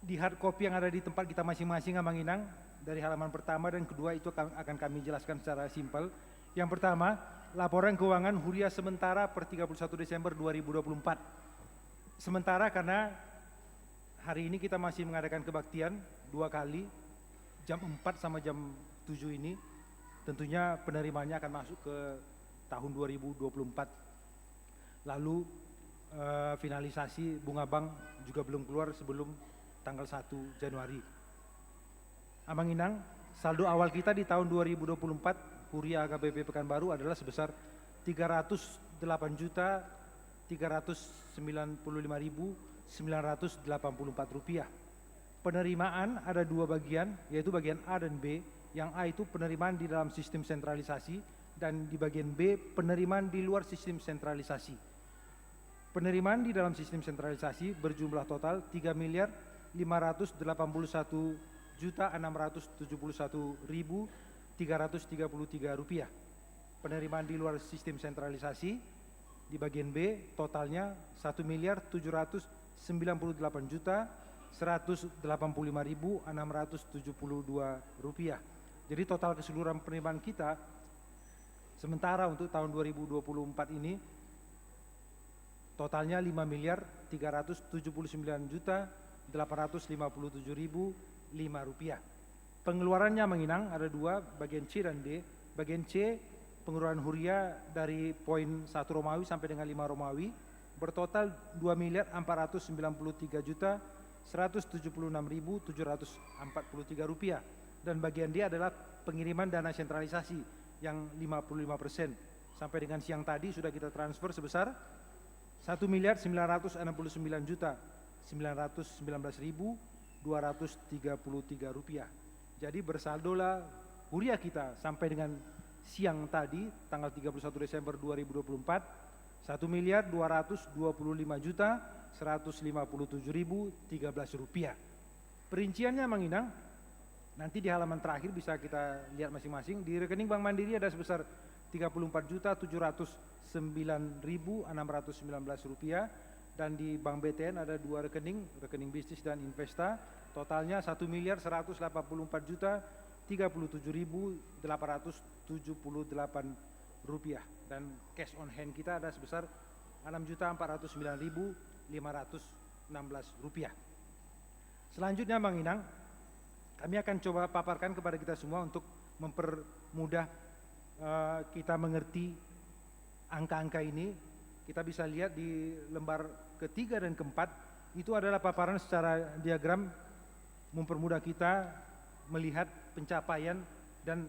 Di hard copy yang ada di tempat kita masing-masing, amang inang, dari halaman pertama dan kedua itu akan, akan kami jelaskan secara simpel. Yang pertama, laporan keuangan huria sementara per tiga puluh satu Desember dua ribu dua puluh empat. Sementara karena hari ini kita masih mengadakan kebaktian dua kali, jam empat sama jam tujuh ini. Tentunya penerimaannya akan masuk ke tahun dua ribu dua puluh empat. Lalu, eh, finalisasi bunga bank juga belum keluar sebelum tanggal satu Januari. Amang inang, saldo awal kita di tahun dua ribu dua puluh empat, Huria H K B P Pekanbaru adalah sebesar tiga ratus delapan juta tiga ratus sembilan puluh lima ribu sembilan ratus delapan puluh empat rupiah. Penerimaan ada dua bagian, yaitu bagian A dan B. Yang A itu penerimaan di dalam sistem sentralisasi, dan di bagian B, penerimaan di luar sistem sentralisasi. Penerimaan di dalam sistem sentralisasi berjumlah total tiga miliar lima ratus delapan puluh satu juta enam ratus tujuh puluh satu ribu tiga ratus tiga puluh tiga rupiah. Penerimaan di luar sistem sentralisasi di bagian B totalnya satu miliar tujuh ratus sembilan puluh delapan juta seratus delapan puluh lima ribu enam ratus tujuh puluh dua rupiah. Jadi total keseluruhan penerimaan kita sementara untuk tahun dua ribu dua puluh empat ini totalnya lima miliar tiga ratus tujuh puluh sembilan juta delapan ratus lima puluh tujuh ribu lima rupiah. Pengeluarannya, amang inang, ada dua, bagian C dan D. Bagian C Pengeluaran huria dari poin satu Romawi sampai dengan lima Romawi bertotal dua miliar empat ratus sembilan puluh tiga juta seratus tujuh puluh enam ribu tujuh ratus empat puluh tiga rupiah, dan bagian dia adalah pengiriman dana sentralisasi yang lima puluh lima persen. Sampai dengan siang tadi sudah kita transfer sebesar satu miliar sembilan ratus enam puluh sembilan juta sembilan ratus sembilan belas ribu dua ratus tiga puluh tiga rupiah. Jadi bersaldolah huria kita sampai dengan siang tadi, tanggal tiga puluh satu Desember dua ribu dua puluh empat, satu miliar dua ratus dua puluh lima juta seratus lima puluh tujuh ribu tiga belas rupiah. Perinciannya, Amang Inang, nanti di halaman terakhir bisa kita lihat masing-masing. Di rekening Bank Mandiri ada sebesar tiga puluh empat juta tujuh ratus sembilan ribu enam ratus sembilan belas rupiah, dan di Bank B T N ada dua rekening, rekening bisnis dan investa, totalnya satu miliar seratus delapan puluh empat juta tiga puluh tujuh ribu delapan ratus tujuh puluh delapan rupiah, dan cash on hand kita ada sebesar enam juta empat ratus sembilan ribu lima ratus enam belas rupiah. Selanjutnya, Amang Inang, kami akan coba paparkan kepada kita semua untuk mempermudah, eh, kita mengerti angka-angka ini. Kita bisa lihat di lembar ketiga dan keempat, itu adalah paparan secara diagram mempermudah kita melihat pencapaian dan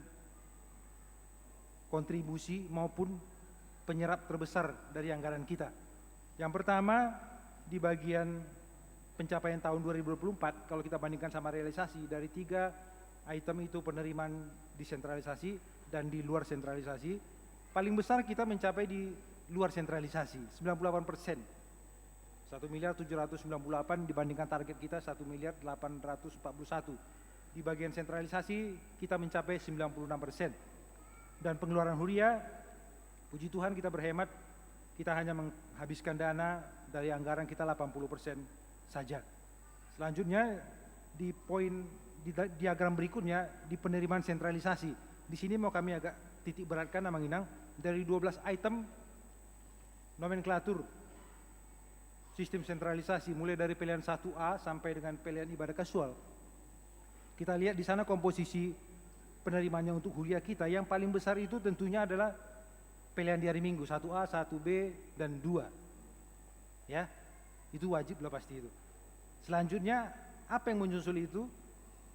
kontribusi maupun penyerap terbesar dari anggaran kita. Yang pertama, di bagian pencapaian tahun dua ribu dua puluh empat, kalau kita bandingkan sama realisasi, dari tiga item itu, penerimaan di sentralisasi dan di luar sentralisasi, paling besar kita mencapai di luar sentralisasi, sembilan puluh delapan persen. Satu miliar tujuh ratus sembilan puluh delapan, dibandingkan target kita satu miliar delapan ratus empat puluh satu. Di bagian sentralisasi, kita mencapai sembilan puluh enam persen. Dan pengeluaran huria, puji Tuhan, kita berhemat, kita hanya menghabiskan dana dari anggaran kita delapan puluh persen saja. Selanjutnya, di poin, di da-, diagram berikutnya, di penerimaan sentralisasi. Di sini mau kami agak titik beratkan, Amang Inang, dari dua belas item nomenklatur sistem sentralisasi, mulai dari pelean satu A sampai dengan pelean ibadah kasual. Kita lihat di sana komposisi penerimaannya untuk huria kita, yang paling besar itu tentunya adalah pelean di hari Minggu, satu A, satu B, dan dua. Ya, itu wajib lah pasti itu. Selanjutnya, apa yang menyusul itu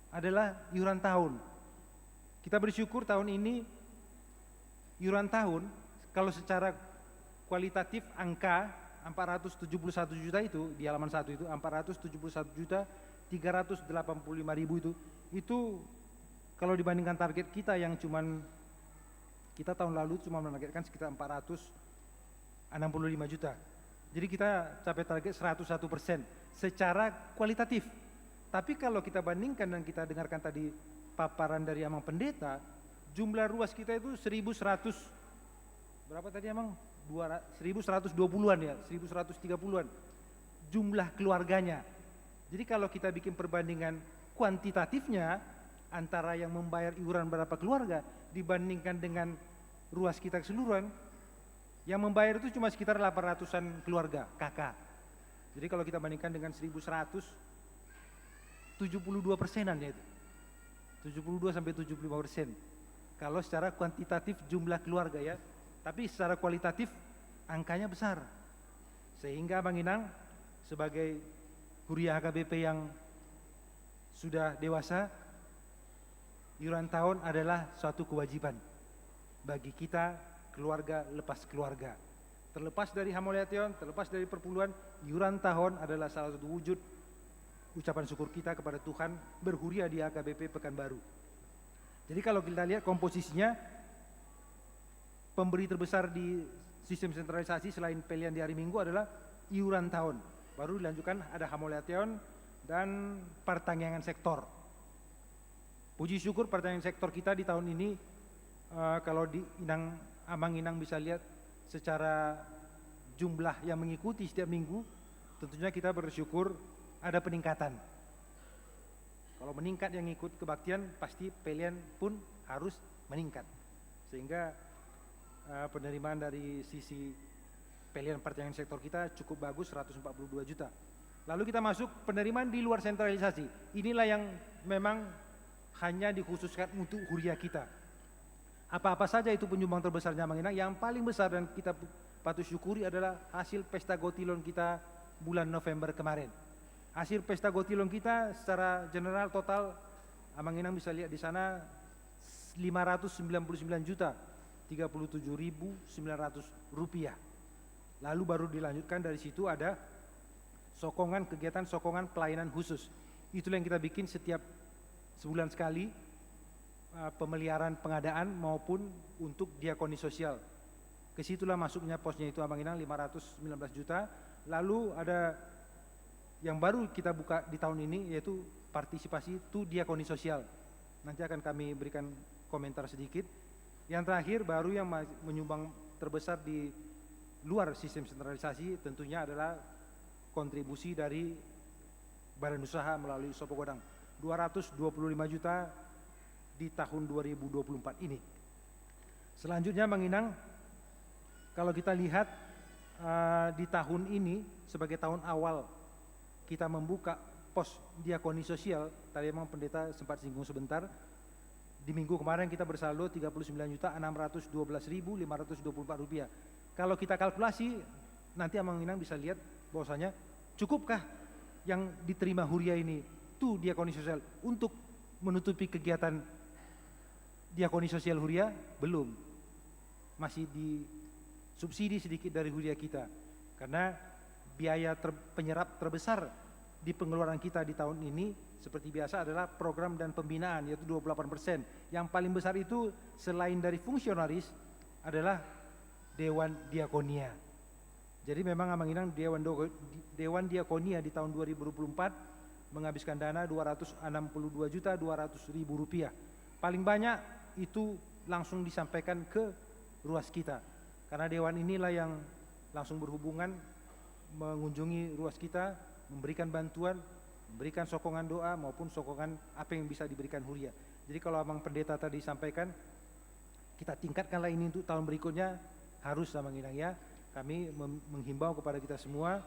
adalah iuran tahun. Kita bersyukur tahun ini iuran tahun, kalau secara kualitatif, angka empat ratus tujuh puluh satu juta itu, di halaman satu itu, empat ratus tujuh puluh satu juta tiga ratus delapan puluh lima ribu itu, itu kalau dibandingkan target kita yang cuman, kita tahun lalu cuma menargetkan sekitar empat ratus enam puluh lima juta. Jadi kita capai target seratus satu persen secara kualitatif. Tapi kalau kita bandingkan dan kita dengarkan tadi paparan dari Amang Pendeta, jumlah ruas kita itu seribu seratus, berapa tadi, Amang? Dua ra-, seribu seratus dua puluhan, ya, seribu seratus tiga puluhan jumlah keluarganya. Jadi kalau kita bikin perbandingan kuantitatifnya antara yang membayar iuran berapa keluarga dibandingkan dengan ruas kita keseluruhan, yang membayar itu cuma sekitar delapan ratusan keluarga K K. Jadi kalau kita bandingkan dengan seribu seratus, tujuh puluh dua persenan ya itu. Tujuh puluh dua sampai tujuh puluh lima persen. Kalau secara kuantitatif jumlah keluarga ya, tapi secara kualitatif angkanya besar. Sehingga Amang Inang sebagai huria H K B P yang sudah dewasa, iuran tahun adalah suatu kewajiban bagi kita keluarga lepas keluarga. Terlepas dari hamauliateon, terlepas dari perpuluhan, iuran tahun adalah salah satu wujud ucapan syukur kita kepada Tuhan berhuria di H K B P Pekanbaru. Jadi kalau kita lihat komposisinya, pemberi terbesar di sistem sentralisasi selain pelean di hari Minggu adalah iuran tahun. Baru dilanjutkan ada hamauliateon dan partangiangan sektor. Puji syukur partangiangan sektor kita di tahun ini, eh, kalau di Inang, Amang Inang bisa lihat secara jumlah yang mengikuti setiap minggu, tentunya kita bersyukur ada peningkatan. Kalau meningkat yang ikut kebaktian, pasti pelean pun harus meningkat. Sehingga, eh, penerimaan dari sisi pelean partangiangan sektor kita cukup bagus, seratus empat puluh dua juta. Lalu kita masuk penerimaan di luar sentralisasi. Inilah yang memang hanya dikhususkan untuk huria kita. Apa-apa saja itu penyumbang terbesarnya, Amang Inang, yang paling besar dan kita patut syukuri adalah hasil pesta gotilon kita bulan November kemarin. Hasil pesta gotilon kita secara general total, Amang Inang bisa lihat di sana, lima ratus sembilan puluh sembilan juta tiga puluh tujuh ribu sembilan ratus rupiah. Lalu baru dilanjutkan dari situ ada sokongan, kegiatan sokongan pelayanan khusus. Itulah yang kita bikin setiap sebulan sekali, eh, pemeliharaan pengadaan maupun untuk diakoni sosial. Ke situlah masuknya posnya itu, Amang Inang, lima ratus sembilan belas juta. Lalu ada yang baru kita buka di tahun ini, yaitu partisipasi to diakoni sosial. Nanti akan kami berikan komentar sedikit. Yang terakhir, baru yang ma-, menyumbang terbesar di luar sistem sentralisasi tentunya adalah kontribusi dari badan usaha melalui Sopo Godang, dua ratus dua puluh lima juta di tahun dua ribu dua puluh empat ini. Selanjutnya, Amang Inang, kalau kita lihat, eh, di tahun ini sebagai tahun awal kita membuka pos diakoni sosial, tadi memang pendeta sempat singgung sebentar, di minggu kemarin kita bersaldo tiga puluh sembilan juta enam ratus dua belas ribu lima ratus dua puluh empat rupiah. Kalau kita kalkulasi, nanti Amang Inang bisa lihat bahwasanya cukupkah yang diterima huria ini to diakoni sosial untuk menutupi kegiatan diakoni sosial huria? Belum. Masih disubsidi sedikit dari huria kita. Karena biaya ter-, penyerap terbesar di pengeluaran kita di tahun ini, seperti biasa, adalah program dan pembinaan, yaitu dua puluh delapan persen. Yang paling besar itu, selain dari fungsionaris, adalah Dewan Diakonia. Jadi memang, Amang Inang, Dewan Do-, Dewan Diakonia di tahun dua ribu dua puluh empat menghabiskan dana dua ratus enam puluh dua juta dua ratus ribu rupiah. Paling banyak itu langsung disampaikan ke ruas kita. Karena dewan inilah yang langsung berhubungan, mengunjungi ruas kita, memberikan bantuan, memberikan sokongan doa maupun sokongan apa yang bisa diberikan huria. Jadi kalau Amang Pendeta tadi sampaikan, kita tingkatkanlah ini untuk tahun berikutnya, harus, Amang Inang, ya. Kami mem-, menghimbau kepada kita semua,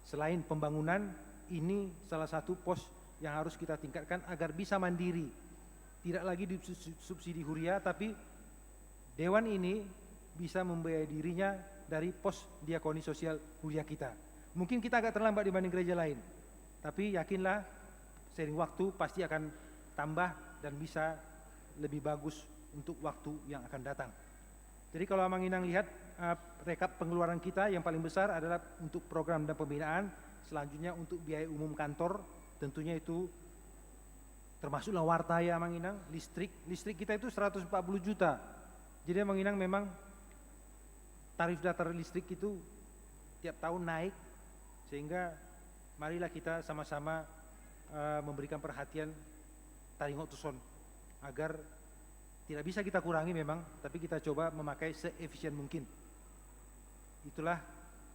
selain pembangunan, ini salah satu pos yang harus kita tingkatkan agar bisa mandiri. Tidak lagi disubsidi huria, tapi dewan ini bisa membiayai dirinya dari pos diakoni sosial huria kita. Mungkin kita agak terlambat dibanding gereja lain, tapi yakinlah, seiring waktu pasti akan tambah dan bisa lebih bagus untuk waktu yang akan datang. Jadi kalau Amang Inang lihat, eh, rekap pengeluaran kita, yang paling besar adalah untuk program dan pembinaan, selanjutnya untuk biaya umum kantor, tentunya itu termasuklah warta, ya, Amang Inang, listrik. Listrik kita itu seratus empat puluh juta. Jadi, Amang Inang, memang tarif dasar listrik itu tiap tahun naik, sehingga marilah kita sama-sama, eh, memberikan perhatian taringot tuson, agar tidak bisa kita kurangi memang, tapi kita coba memakai seefisien mungkin. Itulah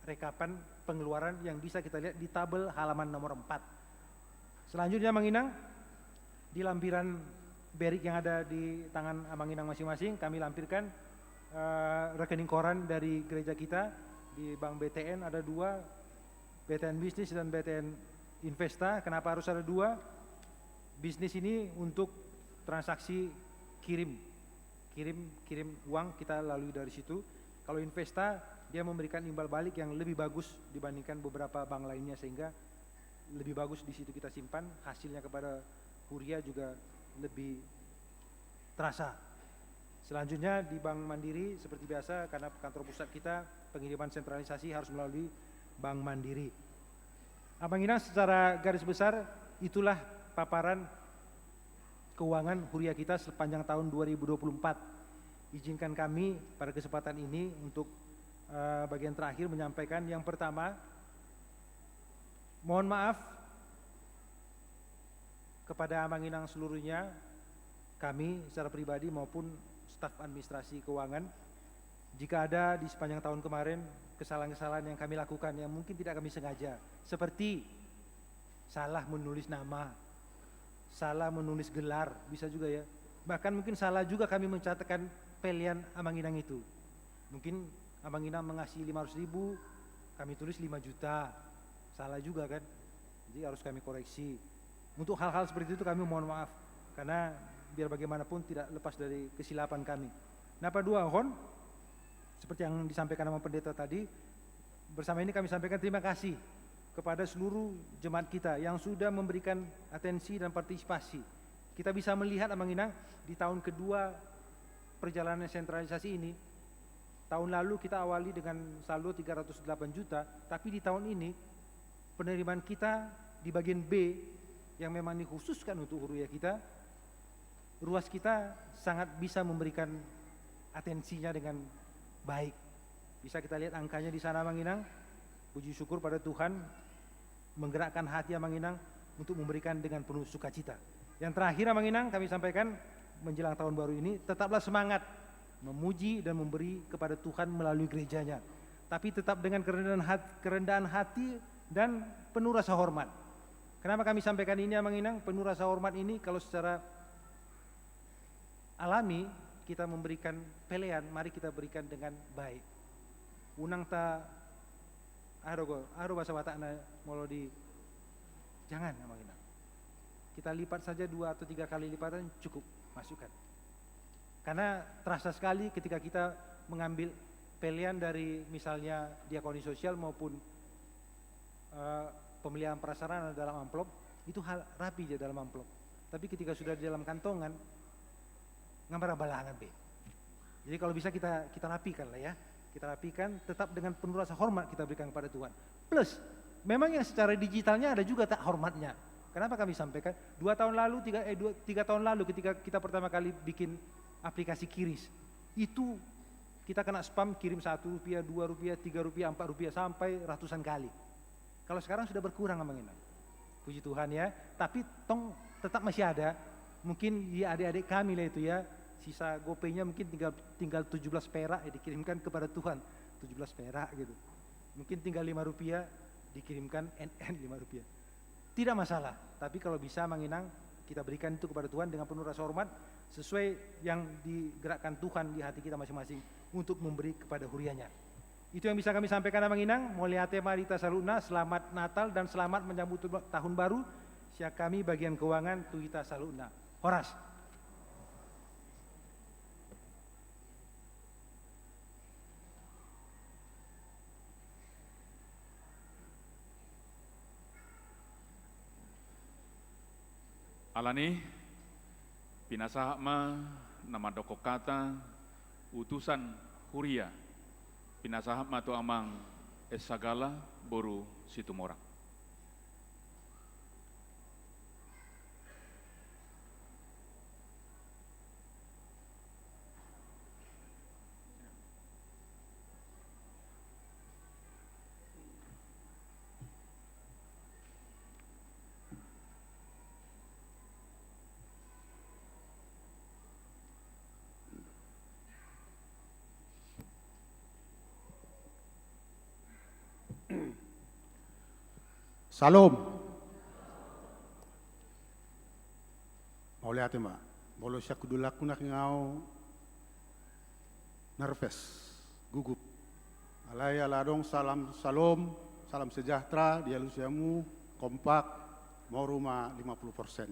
rekapan pengeluaran yang bisa kita lihat di tabel halaman nomor empat. Selanjutnya, Amang Inang, di lampiran berik yang ada di tangan Amang Inang masing-masing, kami lampirkan, eh, rekening koran dari gereja kita. Di Bank B T N ada dua, B T N Bisnis dan B T N Investa. Kenapa harus ada dua? Bisnis ini untuk transaksi kirim, kirim, kirim uang kita lalui dari situ. Kalau Investa, dia memberikan imbal balik yang lebih bagus dibandingkan beberapa bank lainnya, sehingga lebih bagus di situ kita simpan, hasilnya kepada huria juga lebih terasa. Selanjutnya, di Bank Mandiri, seperti biasa, karena kantor pusat kita, pengiriman sentralisasi harus melalui Bank Mandiri. Amang Inang, secara garis besar, itulah paparan keuangan huria kita sepanjang tahun dua ribu dua puluh empat. Izinkan kami pada kesempatan ini untuk, eh, bagian terakhir menyampaikan, yang pertama, mohon maaf kepada Amang Inang seluruhnya, kami secara pribadi maupun staf administrasi keuangan, jika ada di sepanjang tahun kemarin kesalahan-kesalahan yang kami lakukan yang mungkin tidak kami sengaja, seperti salah menulis nama, salah menulis gelar, bisa juga, ya. Bahkan mungkin salah juga kami mencatatkan pelean Amang Inang itu. Mungkin Amang Inang mengasih lima ratus ribu, kami tulis lima juta. Salah juga, kan? Jadi harus kami koreksi. Untuk hal-hal seperti itu kami mohon maaf, karena biar bagaimanapun tidak lepas dari kesilapan kami. Na paduahon, seperti yang disampaikan Amang Pendeta tadi, bersama ini kami sampaikan terima kasih kepada seluruh jemaat kita yang sudah memberikan atensi dan partisipasi. Kita bisa melihat, Amang Inang, di tahun kedua perjalanan sentralisasi ini, tahun lalu kita awali dengan saldo tiga ratus delapan juta, tapi di tahun ini penerimaan kita di bagian B yang memang dikhususkan untuk huria kita, ruas kita sangat bisa memberikan atensinya dengan baik. Bisa kita lihat angkanya di sana, Amang Inang. Puji syukur pada Tuhan, menggerakkan hati Amang Inang untuk memberikan dengan penuh sukacita. Yang terakhir, Amang Inang, kami sampaikan menjelang tahun baru ini, tetaplah semangat memuji dan memberi kepada Tuhan melalui gerejanya. Tapi tetap dengan kerendahan hat-, kerendahan hati dan penuh rasa hormat. Kenapa kami sampaikan ini, Amang Inang? Penuh rasa hormat ini, kalau secara alami kita memberikan pelean, mari kita berikan dengan baik. Unang ta, aha do, aha do bahasa Batakna molo di, jangan, Amang Inang. Kita lipat saja dua atau tiga kali lipatan, cukup masukkan. Karena terasa sekali ketika kita mengambil pelean dari misalnya diakoni sosial maupun, eh, pemeliharaan prasarana dalam amplop, itu hal rapi dia dalam amplop. Tapi ketika sudah di dalam kantongan, nggak marhabalangan be. Jadi kalau bisa kita, kita rapikan lah ya. Kita rapikan, tetap dengan penuh rasa hormat kita berikan kepada Tuhan. Plus, memang yang secara digitalnya ada juga tak hormatnya. Kenapa kami sampaikan? Dua tahun lalu, tiga, eh, dua, tiga tahun lalu ketika kita pertama kali bikin aplikasi Kiris, itu kita kena spam, kirim satu rupiah, dua rupiah, tiga rupiah, empat rupiah, sampai ratusan kali. Kalau sekarang sudah berkurang, Amang Inang. Puji Tuhan ya. Tapi tong tetap masih ada. Mungkin ya adik-adik kami lah itu ya. Sisa GoPay-nya mungkin tinggal, tinggal tujuh belas perak ya, dikirimkan kepada Tuhan. Tujuh belas perak gitu. Mungkin tinggal lima rupiah, dikirimkan N N lima rupiah. Tidak masalah. Tapi kalau bisa, Amang Inang, kita berikan itu kepada Tuhan dengan penuh rasa hormat, sesuai yang digerakkan Tuhan di hati kita masing-masing untuk memberi kepada hurianya. Itu yang bisa kami sampaikan, Amang Inang. Mauliate ma di hita saluhutna, selamat Natal dan selamat menyambut tahun baru. Sian hami bagian keuangan tu hita saluhutna. Horas. Alani, pinasahat ma na mandokkon hata utusan huria, pinasahat ma tu Amang S. Sagala boru Situmorang. Salom. Mauliate ma. Molo sian hudulangku nangkin ahu nerves, gugup. Alai ala adong salam salom, salam sejahtera dialusi hamu, kompak, moru ma lima puluh persen.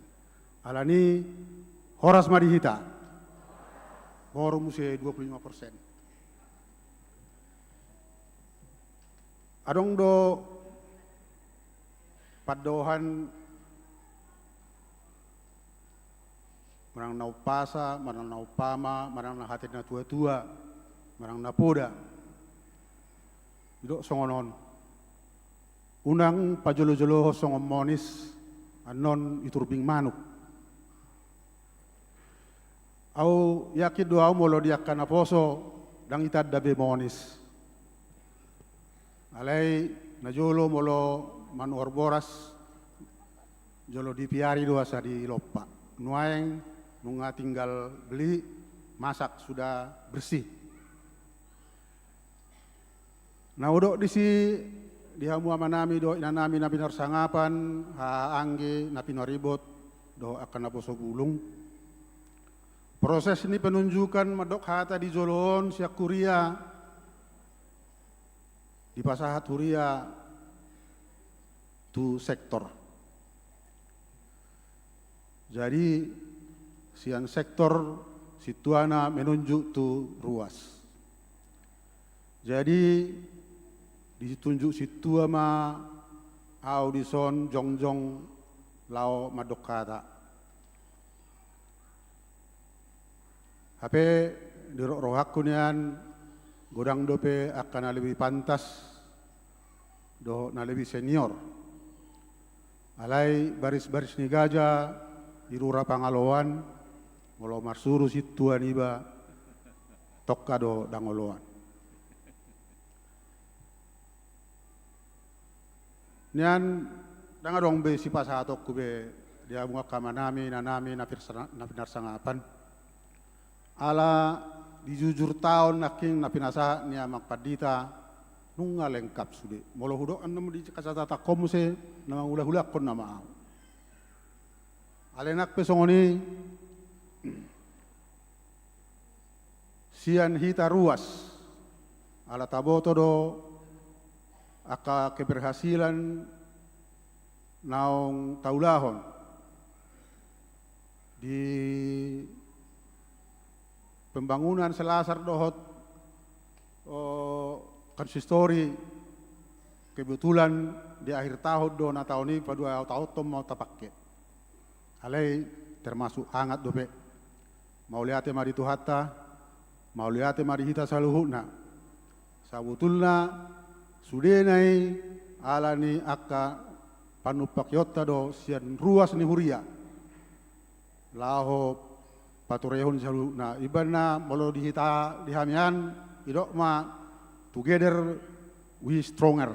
Alani, horas ma di hita. Moru muse dua puluh lima persen. Adong do pandohan manang na umpasa, manang na umpama, manang na hata ni na tua-tua, manang na poda. Didok songon on. Unang pajolo-jolohon songon monis, annon i turbing manuk. Ahu yakin do ahu molo di angka naposo, ndang itanda be monis. Alai najolo molo manuhor boras, jolo dipiari do asa dilompa. Nuaeng nunga tinggal beli, masak sudah bersih. Na hudok disi di hamu amanami dohot inanami na pinarsangapan, haha anggi na pinaribot dohot angka naposo bulung. Proses ni penunjukan mandok hata di jolo on sian huria, dipasahat huria tu sektor. Jadi sian sektor sintuana menunjuk tu ruas. Jadi, ditunjuk sintua ma au dison jongjong laho mandok hata. Hape di rohangku nian godang dope angka na lebih pantas dohot na lebih senior. Alai baris-baris ni gaja di rura Pangaloan, molo marsuru sintua niba, tongka do dang oloan. Nian, ndang adong be sipasahatonku be di hamu angka amanami, inanami, na pinarsa-, na pinarsangapan. Ala di jujur taon nangkin na pinasahat ni amang pandita, nunga lengkap sude. Molo hudok annon di kacatatanku muse na mangulahulahon nama au. Alai nang pe songon i, sian hita ruas, ala taboto do angka keberhasilan naung taulahon di pembangunan Selasar dohot, o, konsistori, kebetulan di akhir tahun do na taon i, paduahon tahun ma tapake. Alai termasuk hangat dope. Mauliate ma di Tuhanta, mauliate ma di hita saluhutna. Sabutulna sudena i ala ni angka panumpakionta do sian ruas ni huria laho paturehon saluhutna. Ibana molo di hita di hami an, didok ma, together we stronger.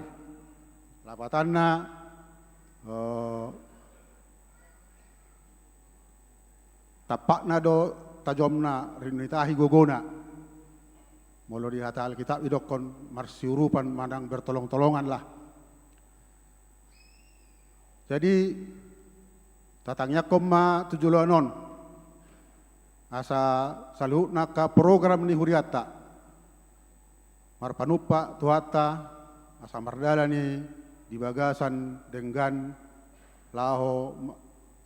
Lapatanna, eh, tampakna do tajomna, rinutahi gogona. Molo di hata Alkitab didokkon marsiurupan manang bertolong-tolonganlah. Jadi, tatangiangkon ma tu joloan on asa saluhutna angka program ni hurianta marpanumpak Tuhanta, asa mardalan i di bagasan denggan laho ma-,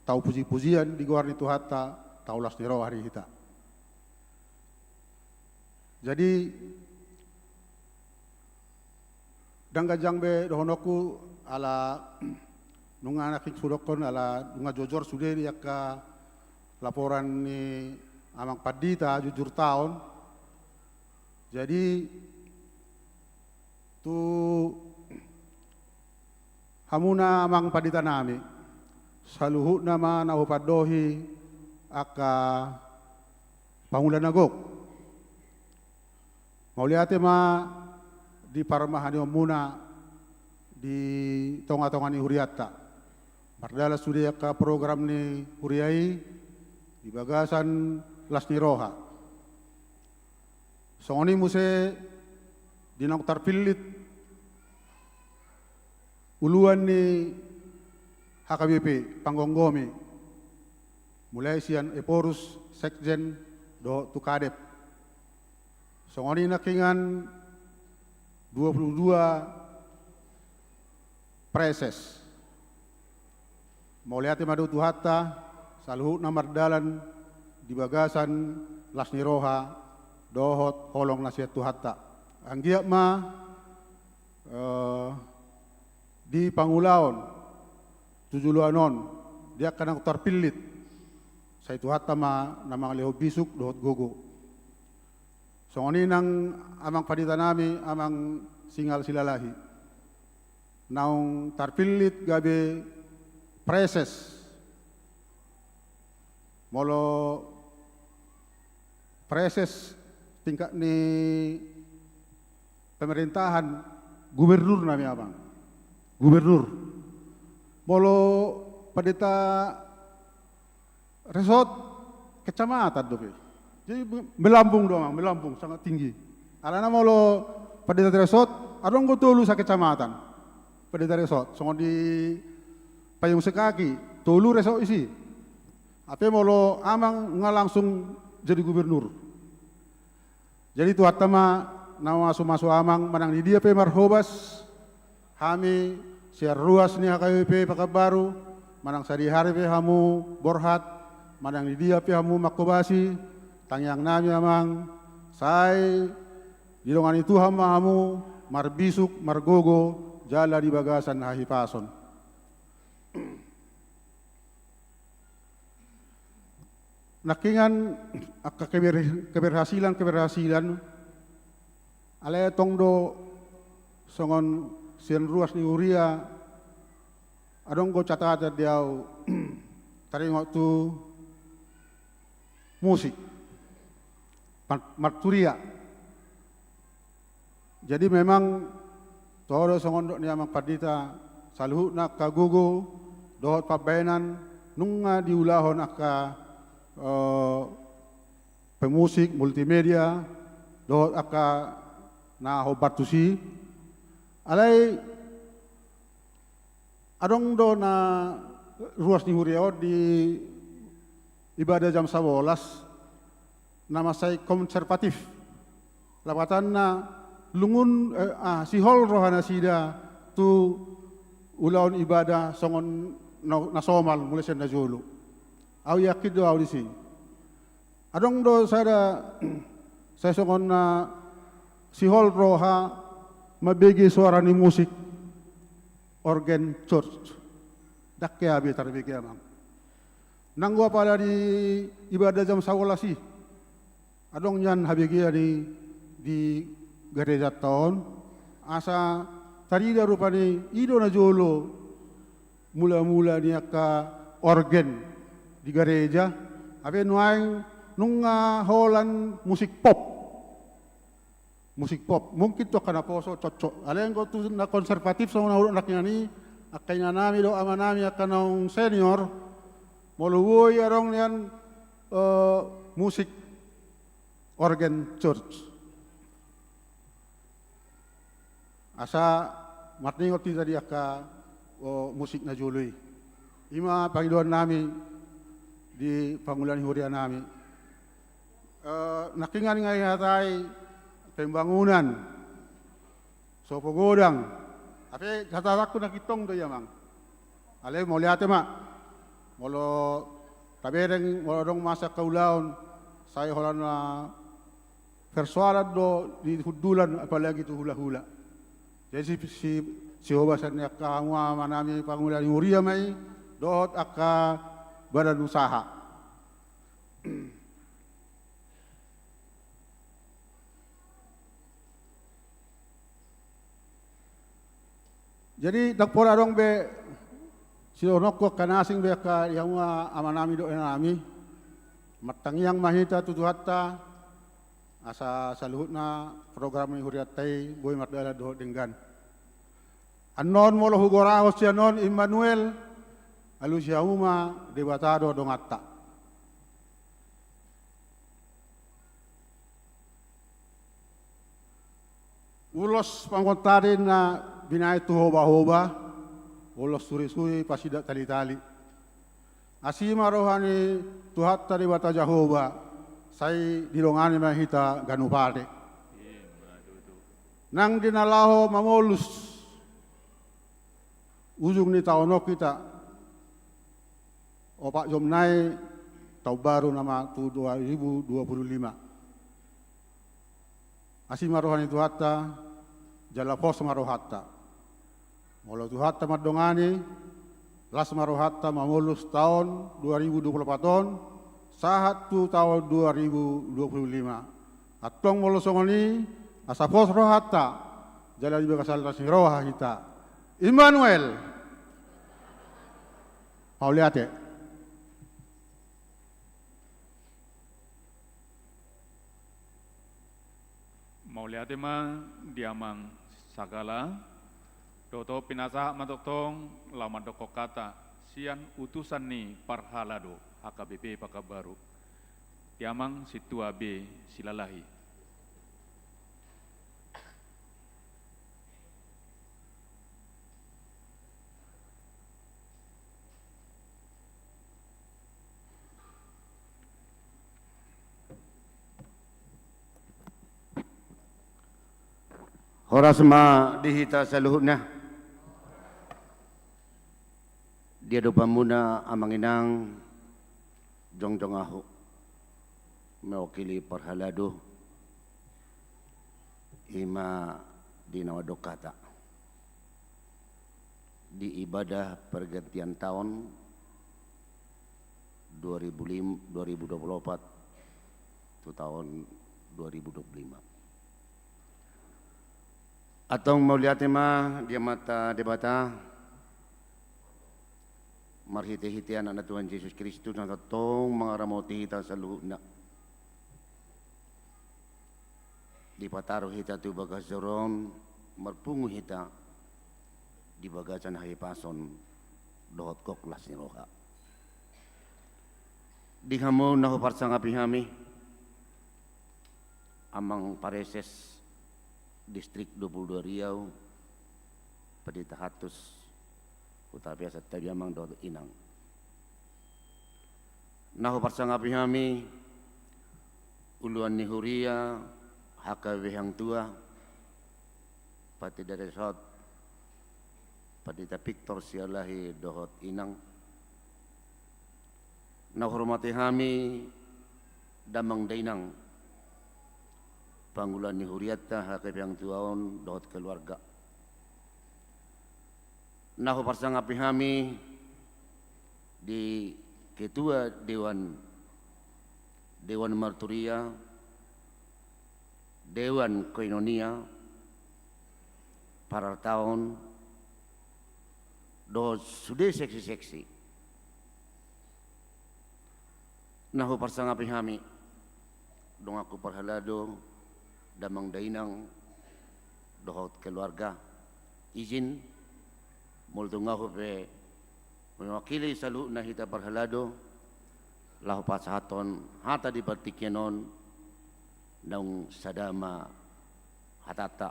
tau puji-pujian di goar ni Tuhanta, tau las ni roha di hita. Jadi, ndang ganjang be dohononku, ala nunga nangkin hudokkon, ala nunga jojor sude di angka laporan ni amang pandita, jujur taon. Jadi, tu hamuna amang pandita nami, saluhutna ma na hupandohi angka pangula na gok. Mauliate ma di parmahanionmuna di tonga-tonga ni hurianta. Mardalan sude angka program ni huria i di bagasan las ni roha. Songon i muse di naung tarpillit uluan ni H K B P, panggomgomi, mulai sian Ephorus, sekjen, dohot tu kadep. Songon i nangkiningan dua puluh dua praeses. Mauliate ma di Tuhanta, saluhutna mardalan di bagasan las ni roha dohot holong na sian Tuhanta. Anggiat ma, eh, di pangulaon tu joloan on di angka naung tarpillit, sai Tuhanta ma na mangalehon bisuk dohot gogo. Songon i nang amang pandita nami, amang Singal Silalahi, naung tarpillit gabe praeses. Molo praeses tingkat ni pemerintahan, gubernur nami amang. Gubernur. Molo pandita resort, kecamatan dope. Jadi melambung do amang, melambung sangat tinggi. Alana molo pandita resort, adong do tolu sakecamatan. Pandita resort, songon di Payung Sekaki, tolu resort isi. Hape molo amang nga langsung jadi gubernur. Jadi Tuhanta ma na mamasu-masu amang, manang di dia pe marhobas hami sian ruas ni H K B P Pekanbaru, manang sadihari pe hamu borhat, manang di dia pe hamu manghobasi, Tangiang nami amang, sai didongani Tuhan ma hamu marbisuk, margogo, jala di bagasan hahipason. Nangkiningan angka keber-, keberhasilan-keberhasilan, alai tong do songon sian ruas ni huria, adong do catatan di au taringot tu musik, mar-, marturia. Jadi memang toho do songon dok ni amang pandita, saluhutna angka gogo dohot pambahenan nunga diulahon angka, eh, pemusik, multimedia, dohot angka na hombar tusi. Alai adong do na ruas ni huria on di ibadah jam sabolas, na mansai konservatif. Lapatanna lungun, eh, ah, sihol roha nasida tu ulaon ibadah songon na, na somal mulai sian na jolo. Au yakin do au disi. Adong do sada, sai songon na sihol roha mambege suara ni musik organ church. Ndang hea be tarbege amang. Nanggo apala di ibadah jam sabolas i, adong nian habegean i di garejanta on, asa tarida rupani i do na jolo mula-mula ni angka organ di gareja, hape nuaeng nunga holan musik pop. Musik pop. Mungkin tu angka naposo cocok. Alai anggo tu na konservatif songon na hudok nangkiningan i, angka inanami dohot amanami angka naung senior, molo boi adong nian, eh, musik organ church. Asa marningot hita di angka, o, musik na jolo i. I ma pangidoan nami di pangula ni huria nami. Eh, nangkiningan nga dihatai pembangunan, so pogodang. Hape catatanku na gintong do i amang. Alai mauliate ma. Molo tabereng, molo adong masa angka ulaon, sai holan na persoalan do di hundulan, apalagi tu hula-hula. Jadi si, si, sihobasan ni angka hamu amanami pangula ni huria ma i dohot angka badan usaha. Jadi ndang pola adong be sidohononku angka na asing be angka di hamu amanami dohot inanami. Martangiang ma hita tu Tuhanta asa saluhutna program ni hurianta i boi mardalan dohot denggan. Annon molo hugorahon sian on Immanuel, alusi hamu ma Debata do donganta. Ulos pangontadi na binahen tu hoba-hoba, ulos suri-suri pasindak tali-tali. Asi ma roha ni Tuhanta Debata Jahowa, sai didongani ma hita ganup ari. Nang di na laho mamolus ujung ni taon on hita, opat jom nai taon baru nama tu dua ribu dua puluh lima. Asi ma roha ni Tuhanta, jala pos ma rohanta. Molo Tuhanta mandongani, las ma rohanta mamolus taon dua ribu dua puluh opat on, sahat tu taon dua ribu dua puluh lima. Antong molo songon i, asa pos rohanta, jala di bagasan las ni roha hita. Immanuel. Mauliate. Mauliate ma di amang sagala, dohot pinasahat ma tongtong laho mandokkon hata sian utusan ni parhalado H K B P Pekanbaru. Di amang Sintua B Silalahi. Horas ma di hita saluhutna. Di adopanmuna amang inang, jongjong ahu. Mewakili parhalado, ima di na mandok hata di ibadah pergantian tahun dua ribu lima, dua ribu dua puluh empat tu tahun dua ribu dua puluh lima. Antong mauliate ma di Amanta Debata, marhitehite Anakna Tuhan Jesus Kristus, na tongtong mangaramoti hita saluhutna. Dipataru hita tu bagas joro on, marpungu hita di bagasan hahipason dohot gok las ni roha. Di hamu na huparsangapi hami, Amang Pareses Distrik dua puluh dua Riau, Pandita Hatus, hutapian santabi Amang dohot Inang. Na huparsangapi hami, uluan ni huria, H K B P Hangtua, Pandita Resort, Pandita Victor Sialahi dohot Inang. Na huhormati hami, damang dainang, panguluan ni hurianta H K B P Hangtua on dohot keluarga. Na huparsangapi hami di Ketua Dewan, Dewan Marturia, Dewan Koinonia, Parartaon, dohot sude seksi-seksi. Na huparsangapi hami, donganku parhalado, damang dainang, dohot keluarga, izin, molo tung ahu pe mewakili saluhutna hita parhalado, laho pasahathon hata di partingkian on, naung sada ma hatanta.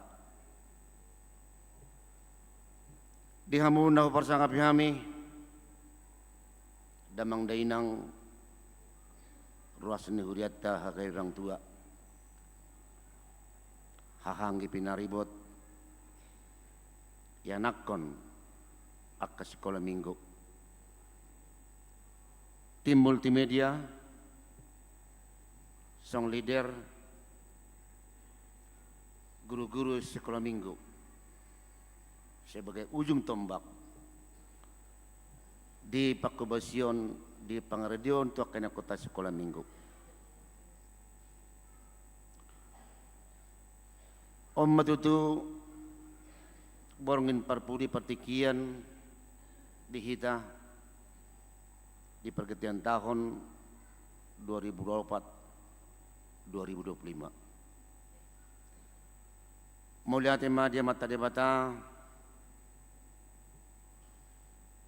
Di hamu na huparsangapi hami, damang dainang, ruas ni hurianta H K B P Hangtua, haha anggi pinaribot, ianakhon angka sikola minggu. Tim multimedia, song leader, guru-guru sikola minggu sebagai ujung tombak di panghobasion, di pangaradion tu angka ianakhonta sikola minggu. On ma tutu borngin parpudi partingkian di hita di pergantian tahun dua ribu dua puluh empat, dua ribu dua puluh lima. Mauliate ma di Amanta Debata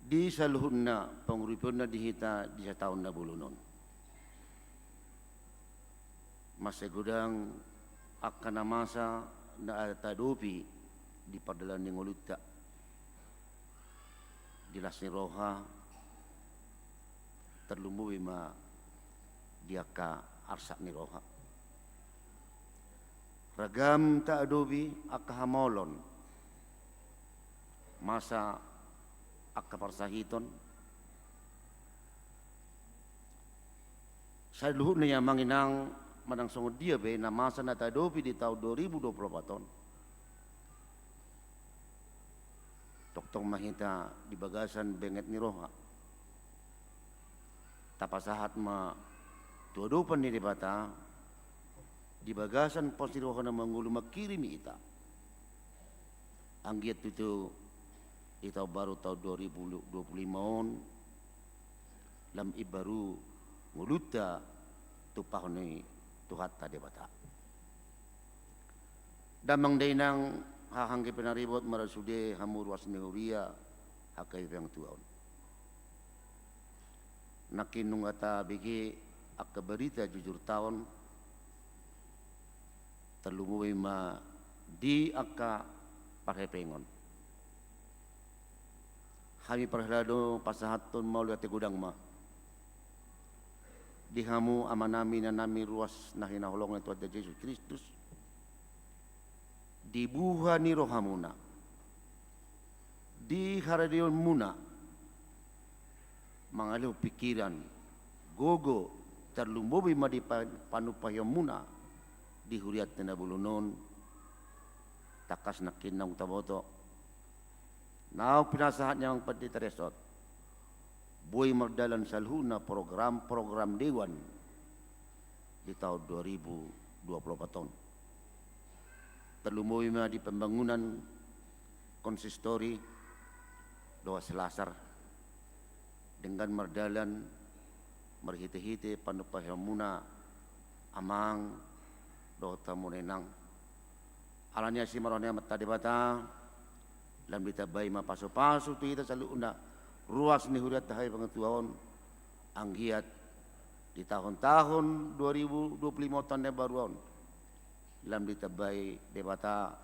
di saluhutna panguripionna di hita di sataon na bolon on. Mansai godang angka na masa na taadopi di pardalanan ni ngolunta, di las ni roha, tarlumobi ma di angka arsak ni roha. Ragam taadopi angka hamaolon, masa angka parsahiton, saluhutna i amang inang, manang songon dia pe na masa na taadopi di taon dua ribu dua puluh empat on. Tongtong ma hita di bagasan benget ni roha. Tapasahat ma tu adopan ni Debata di bagasan pos ni roha na mangolu mangkirim hita. Anggiat tutu di taon baru, taon dua ribu dua puluh lima on, lam imbaru ngolunta tumpahon ni Tuhanta Debata. Damang dainang, haha anggi pinaribot, marsude hamu ruas ni huria H K B P Hangtua on. Nangkin nunga tabege angka barita jujurta on, tarlumobi ma di angka parhepengon. Hami parhalado pasahathon mauliate godang ma di hamu amanami inanami ruas na hinaholongan ni Tuhanta Jesus Kristus, di buha ni rohamuna, di haradionmuna, mangalehon pingkiran, gogo, tarlumobi ma di pa-, panumpahionmuna di hurianta na bolon on. Tangkas nangkin naung taboto, naung pinasahat ni amang pandita resort, boi mardalan saluhutna program-program dewan di taon dua ribu dua puluh opat on. Tarlumobi ma di pembangunan konsistori dohot Selasar, denggan mardalan marhite-hite panumpahionmuna amang dohot hamuna inang. Alani i asi ma roha ni Amanta Debata, lam ditambai ma pasu-pasu tu hita saluhutna ruas ni hurianta HKBP Hang Tuaon, anggiat di tahun-tahun dua ribu dua puluh lima on, tahun na baru on, lam ditambai Debata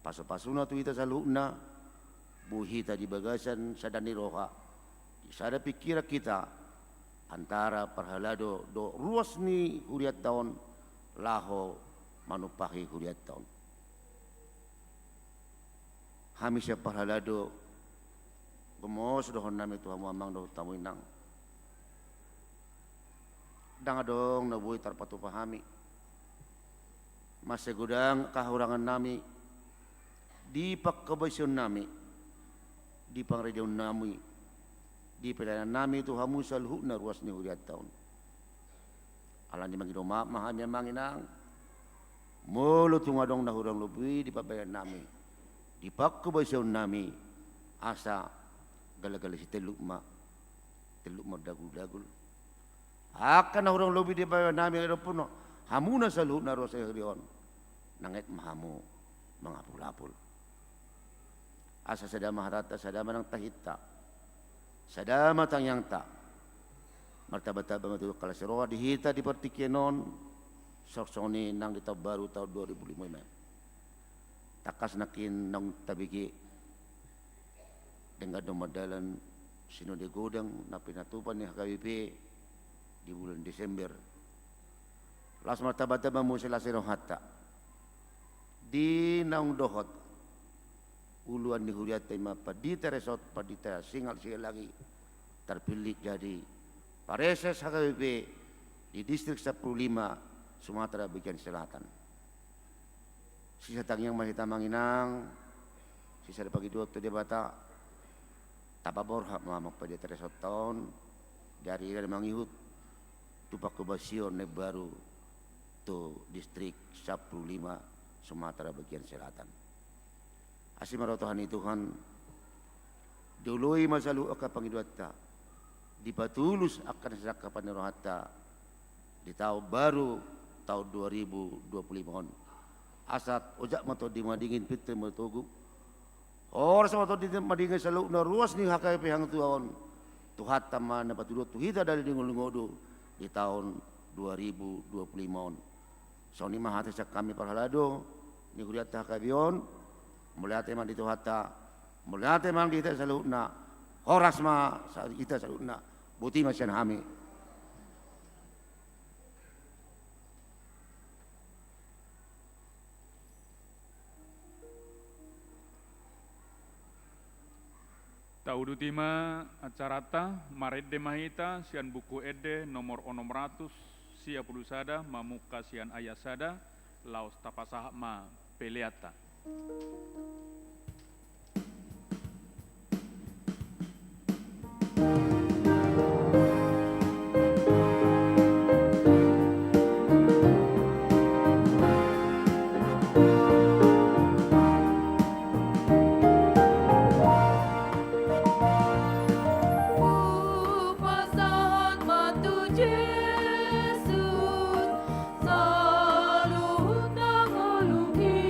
pasu-pasuna tu hita saluhutna, boi hita di bagasan sada ni roha, di sada pingkiran hita, antara parhalado dohot ruas ni hurianta on laho manumpahi hurianta on. Hami sian parhalado, gomos dohononnami tu hamu amang dohot hamu inang, ndang adong na boi tarpatupa hami. Mansai godang hahurangannami di pangkobasionnami, di pangarejoonnami, di pelayanannami tu hamu saluhutna ruas ni hurianta on. Alani i mangido maaf ma hami amang inang, molo tung adong na hurang lobi di pambahenannami, di pangkobasionnami, asa gala-gala sitelluk ma, telluk mardagul-dagul. Angka na hurang lobi di pambahenannami, adong pun hamuna saluhutna ruas ni hurianta on, nanget ma hamu mangapul-apul. Asa sada ma hatanta, sada ma nang tahinta, sada ma tangiangta. Martaba-taba ma tu angka las ni roha di hita di partingkian on, songon i nang di taon baru, taon dua ribu lima on. Tangkas nangkin naung tabege, denggan do mardalan sinode godang na pinatupa ni HKBP di bulan Desember. Laos martaba-taba muse las ni rohanta di naung dohot uluan ni hurianta, i ma Pandita Resort, Pandita Singal Sialangi, tarpillit jadi Praeses HKBP di Distrik Sampulu Lima, Sumatera Bagian Selatan. Sisada tangiang ma hita amang inang, sisada pangidoan tu Debata, tapaborhat ma amang Pandita Resort on di ari na mangihut tu pangkobasion na imbaru tu Distrik Sampulu Lima, Sumatera Bagian Selatan. Asi ma roha ni Tuhan, dioloi ma saluhut angka pangidoanta, dipatulus angka na sinangkapan ni rohanta di taon baru, taon dua ribu dua puluh lima on. Asa ojak ma tondi madingin, pintor ma togu, horas ma tondi madingin saluhutna ruas ni HKBP Hang Tuaon. Tuhanta ma na patudot tu hita dali di ngolu-ngolu di taon dua ribu dua puluh lima on. Songon i ma hata sian hami parhalado ni hurianta HKBP on. Mauliate ma di Tuhanta, mauliate ma di hita saluhutna. Horas ma sa-, hita saluhutna. Boti ma sian hami. Tauduti ma acaranta, marende ma hita sian Buku Ende nomor onom ratus sia pulu sada, mamungka sian ayat sada, laos tapasahat ma peleanta. Hupasahat ma tu Jesus saluhut na ngolungki.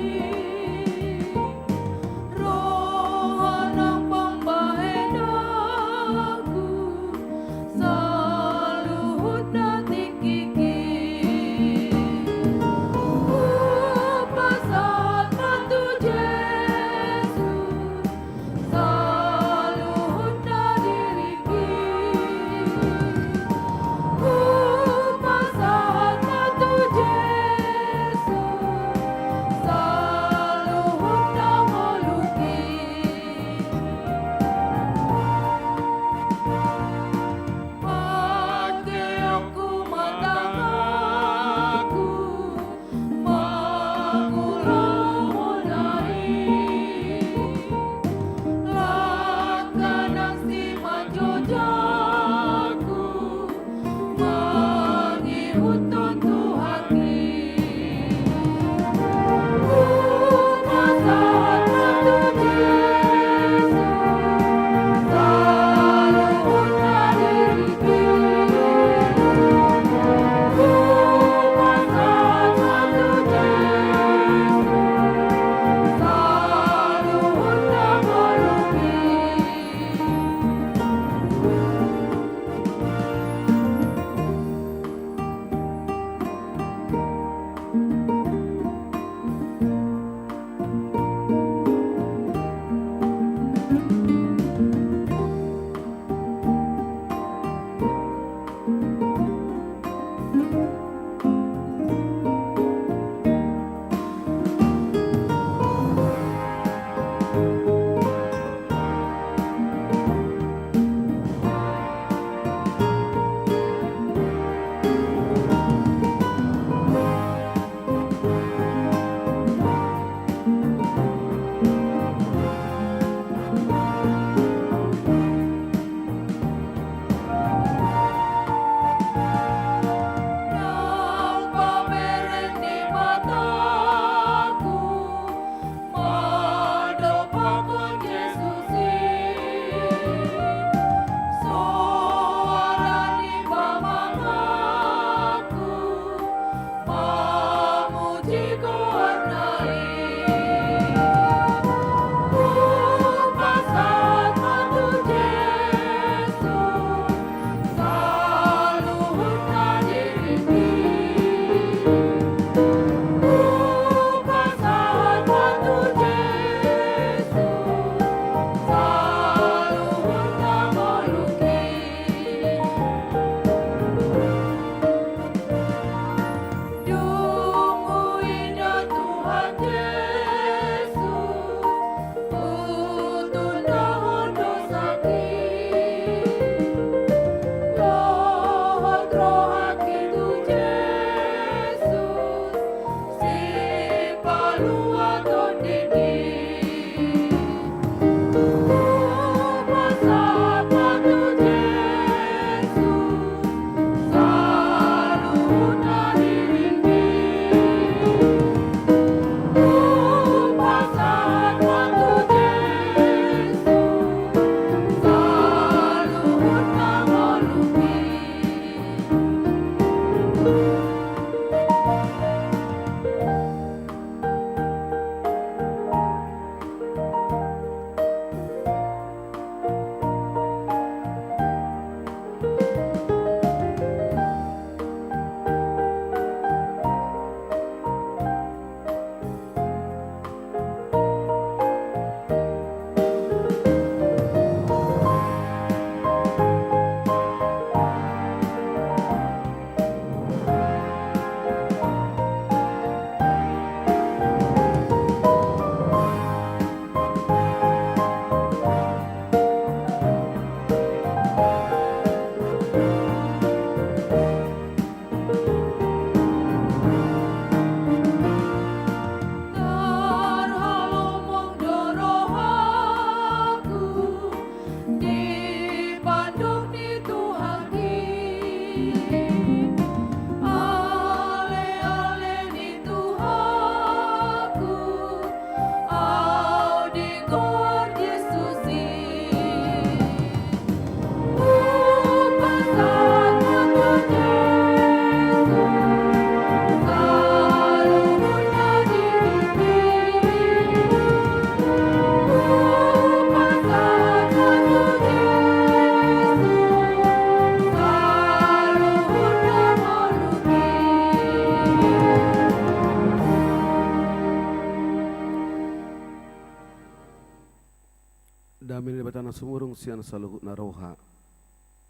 Dame ni Debata na sumurung sian saluhut na roha,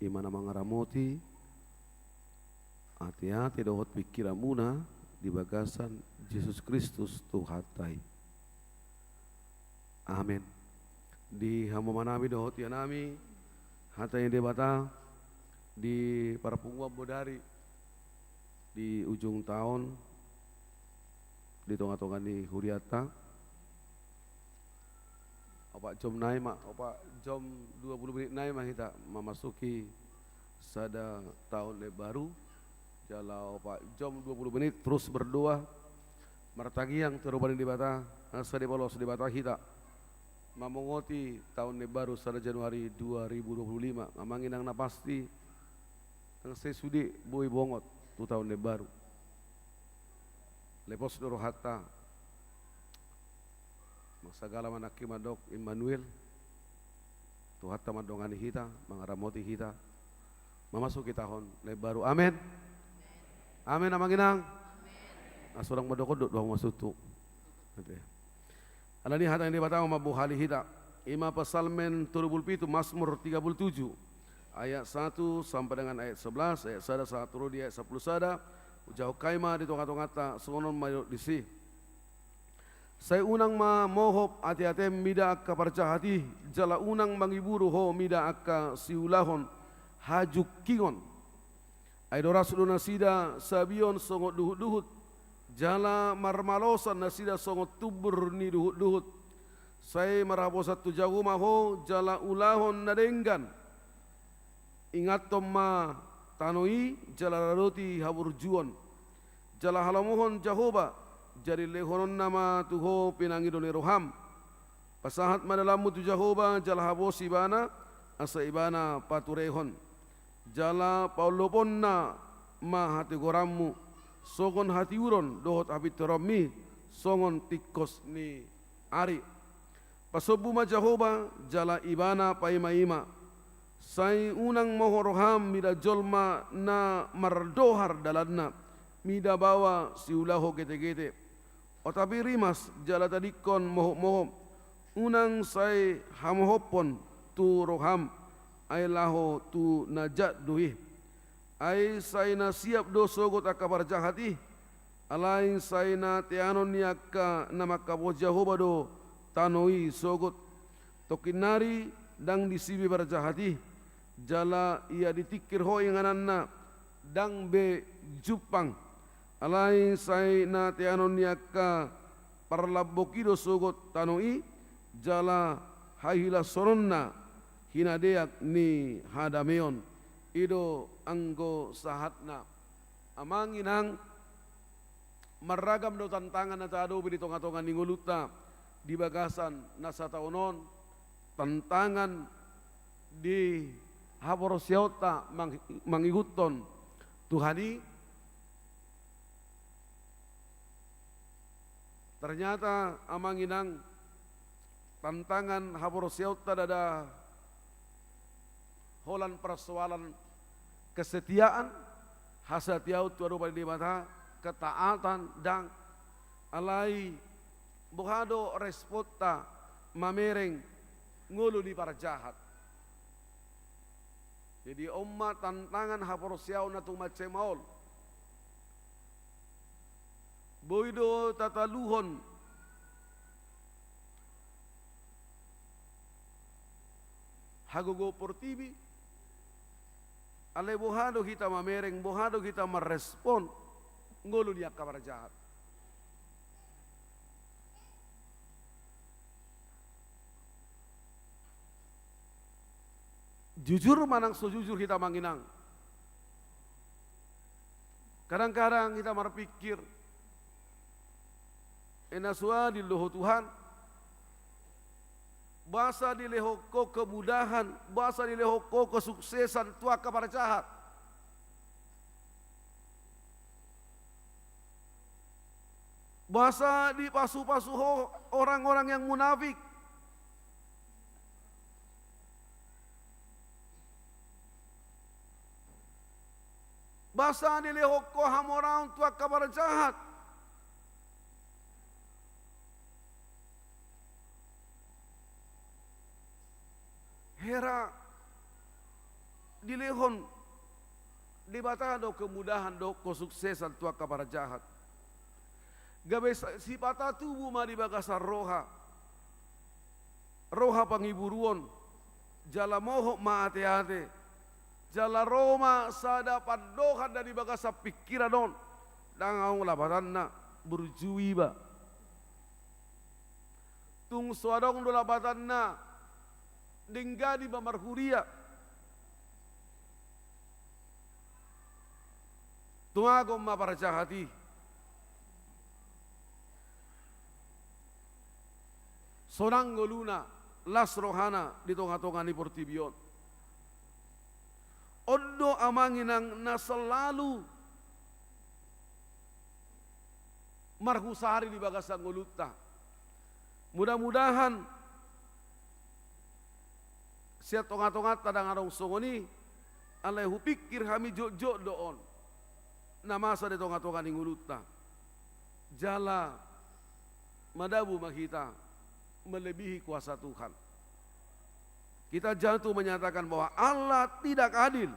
i ma na mangaramoti ateate dohot pingkiranmuna di bagasan Jesus Kristus Tuhanta i. Amen. Di hamu amanami dohot inanami, hata ni Debata di parpunguan bodari di ujung taon, di tongatonga ni hurianta. Opat jom nai ma, opat jom dua puluh menit nai ma hita mamasuki sada taon na imbaru. Jala opat jom dua puluh menit terus berdoa, martangiang tu adopan ni Debata, asa dipaloas Debata hita mamongoti taon na imbaru sada Januari dua ribu dua puluh lima. Amang inang, na pasti nang sai sude boi bongot tu taon na imbaru. Lepos do rohanta. Mansai gala ma nangkin mandok Immanuel, Tuhanta mandongani hita, mangaramoti hita mamasuki taon na imbaru. Amen. Amen, amang inang. Amen. Asa unang mandok on do hamu masutu. Oke. Alani hata ni Debata ma mambohali hita. I ma Psalmen tolu pulu pitu, Mazmur tiga pulu tujuh, ayat satu sampai dengan ayat sebelas, ayat sada sahat tu ro di ayat sampulu sada. Hujahahon hami ma di tongatonganta, songon on ma didok disi. Sai unang ma mohop ateatem mida angka parjahat i, jala unang mangiburu ho mida angka siulahon hajungkingon. Ai doras do nasida sabion songon duhutduhut, jala marmalosan nasida songon tumbur ni duhutduhut. Sai marhaposan tu Jahowa ma ho jala ulahon na denggan. Ingathon ma tano i jala radoti haburjuon. Jala halomohon Jahowa, jadi lehononna ma tu ho pinangido ni roham. Pasahat ma dalanmu tu Jahowa jala haposi Ibana, asa Ibana paturehon. Jala paolloponna ma hatigoranmu, songon hatiuron dohot hapintoronmi, songon tingkos ni ari. Pasombu ma Jahowa, jala Ibana paimaima. Sai unang mohop roham mida jolma na mardohar dalanna, mida baoa siulaho getegete. Otapi rimas jala tadingkon mohopmohop, unang sai hamohophon tu roham, ai laho tu na jat do i. Ai sai na siap do sogot angka parjahat i, alai sai na teanon ni angka na manghaposi Jahowa do tano i sogot. Tongkin nari ndang disi be parjahat i, jala ia ditingkir ho ingananna, ndang be jumpang. Alai sai na teanon ni angka parlambok i do sogot tano i, jala hahilashononna hinadeak ni hadameon. I do anggo sahatna. Amang inang, marragam do tantangan na taadopi di tongatonga ni ngolunta di bagasan na sataon on, tantangan di haporseaonta mang-, mangihuthon Tuhan i. Ternyata, amang inang, tantangan haporseaonta ndada holan persoalan kesetiaan, hasatiaon tu adopan ni Debata, ketaatan, ndang. Alai boha do responta mamereng ngolu ni parjahat? Jadi on ma tantangan haporseaon na tung mansai maol. Boi do tataluhon hagogoon portibi, alai boha do hita mamereng, boha do hita marrespon ngolu ni angka parjahat? Jujur manang so jujur hita, amang inang? Kadang-kadang hita marpikir, "Ena so adil do ho Tuhan, boasa dilehon ho kemudahan, boasa dilehon ho kesuksesan tu angka parjahat? Boasa dipasupasu ho orang-orang yang munafik? Boasa dilehon ho hamoraon tu angka parjahat? dilehon Debata do kemudahan dohot kesuksesan tu angka parjahat. Gabe sa-, sipata tubu ma di bagasan roha, roha pangiburuon, jala mohop ma ate-ate, jala ro ma sada pandohan na di bagasan pingkiran on, ndang adong lapatanna, burju iba. Tung so adong do lapatanna, denggan iba marhuria. Tuagon ma parjahat i. Sonang ngoluna, las rohana di tonga-tonga ni portibi on. On do amang inang na selalu marhusari di bagasan ngolunta. Mudah-mudahan sian tonga-tonganta ndang adong songon i, alai hupingkir hami jotjot do on na masa di tonga-tonga ni ngolunta. Jala madabu ma hita melebihi kuasa Tuhan. Kita jatuh menyatakan bahwa Allah tidak adil.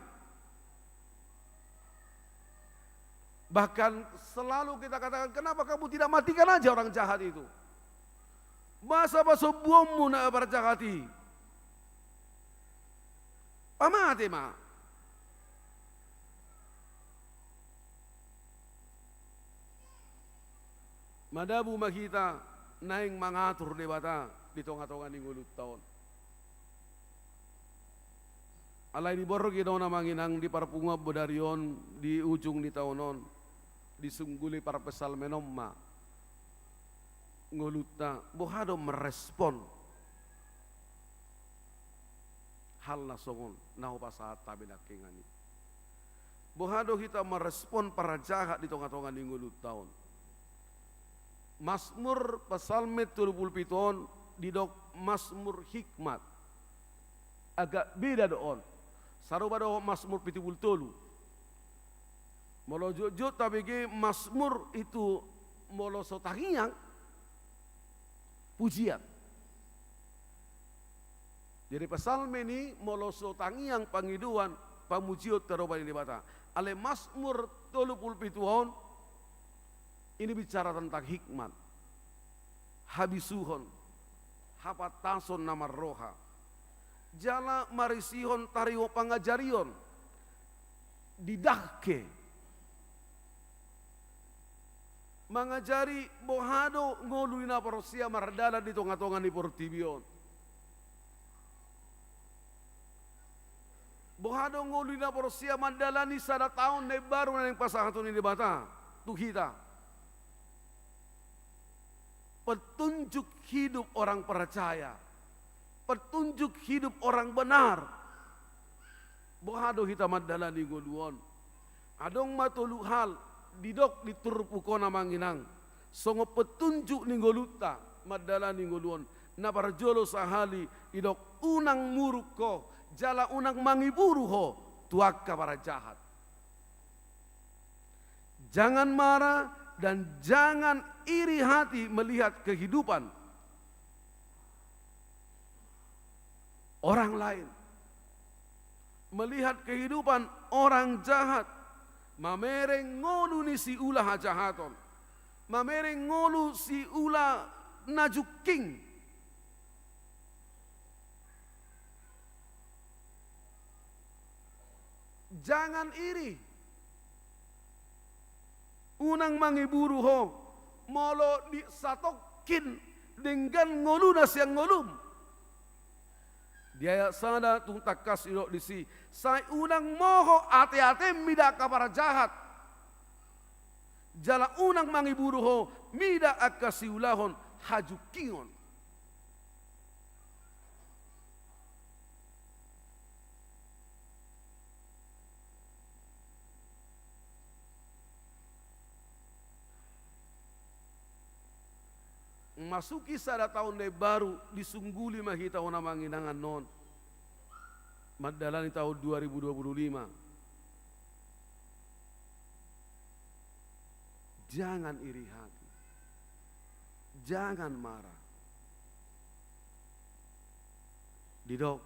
Bahkan selalu kita katakan, "Kenapa kamu tidak matikan aja orang jahat itu? Masa pasombuonmu na parjahat i? Pamate ma." Madabu ma hita naeng mangatur Debata di tonga-tonga ni ngolunta on. Alai diborngin do on amang inang di parpunguan bodari on, di ujung ni taon on, disungguli parpsalmen on ma ngolunta, boha do merespon hal na songon na hupasahat hami nangkiningan i. Boha do hita merespon parjahat di tonga-tonga ni ngolunta on? Mazmur, Psalmen tolu pulu pitu on didok Mazmur hikmat. Agak beda do on. Sarupa do Mazmur pitu pulu tolu. Molo jotjot tabege Mazmur itu molo so tangiang, pujian. Jadi Psalmen i molo so tangiang pangidoan, pamujion tu adopan ni Debata. Alai Mazmur tolu pulu pitu on, ini bicara tentang hikmat, habisuhon, hapantason na marroha, jala marisihon taringot pangajarion, didakke. Mangajari boha do ngolu ni na porsea mardalan di tonga-tonga ni portibi on. Boha do ngolu ni na porsea mandalani sada taon na imbaru na naeng pasahaton ni Debata tu hita. Petunjuk hidup orang percaya. Petunjuk hidup orang benar. Boha do hita mandalani ngolu on? Adong ma tolu hal didok di turpuk on amang inang, songon petunjuk ni ngolunta mandalani ngolu on. Na parjolo sahali didok, unang muruk ho, jala unang mangiburu ho tu angka parjahat. Jangan marah dan jangan iri hati melihat kehidupan orang lain. Melihat kehidupan orang jahat, mamereng ngolu ni siula hajahaton, mamereng ngolu siula na jungking. Jangan iri. Unang mangiburu ho, molo di satongkin denggan ngoluna sian ngolum. Di ayat sada tung tangkas didok disi, sai unang moho ate-atem mida angka parjahat. Jala unang mangiburu ho mida angka siulahon hajungkingon. Masuki sada taon na imbaru, disungguli ma hita on amang inang annon mandalani taon dua ribu dua puluh lima. Jangan iri hati. Jangan marah. Didok,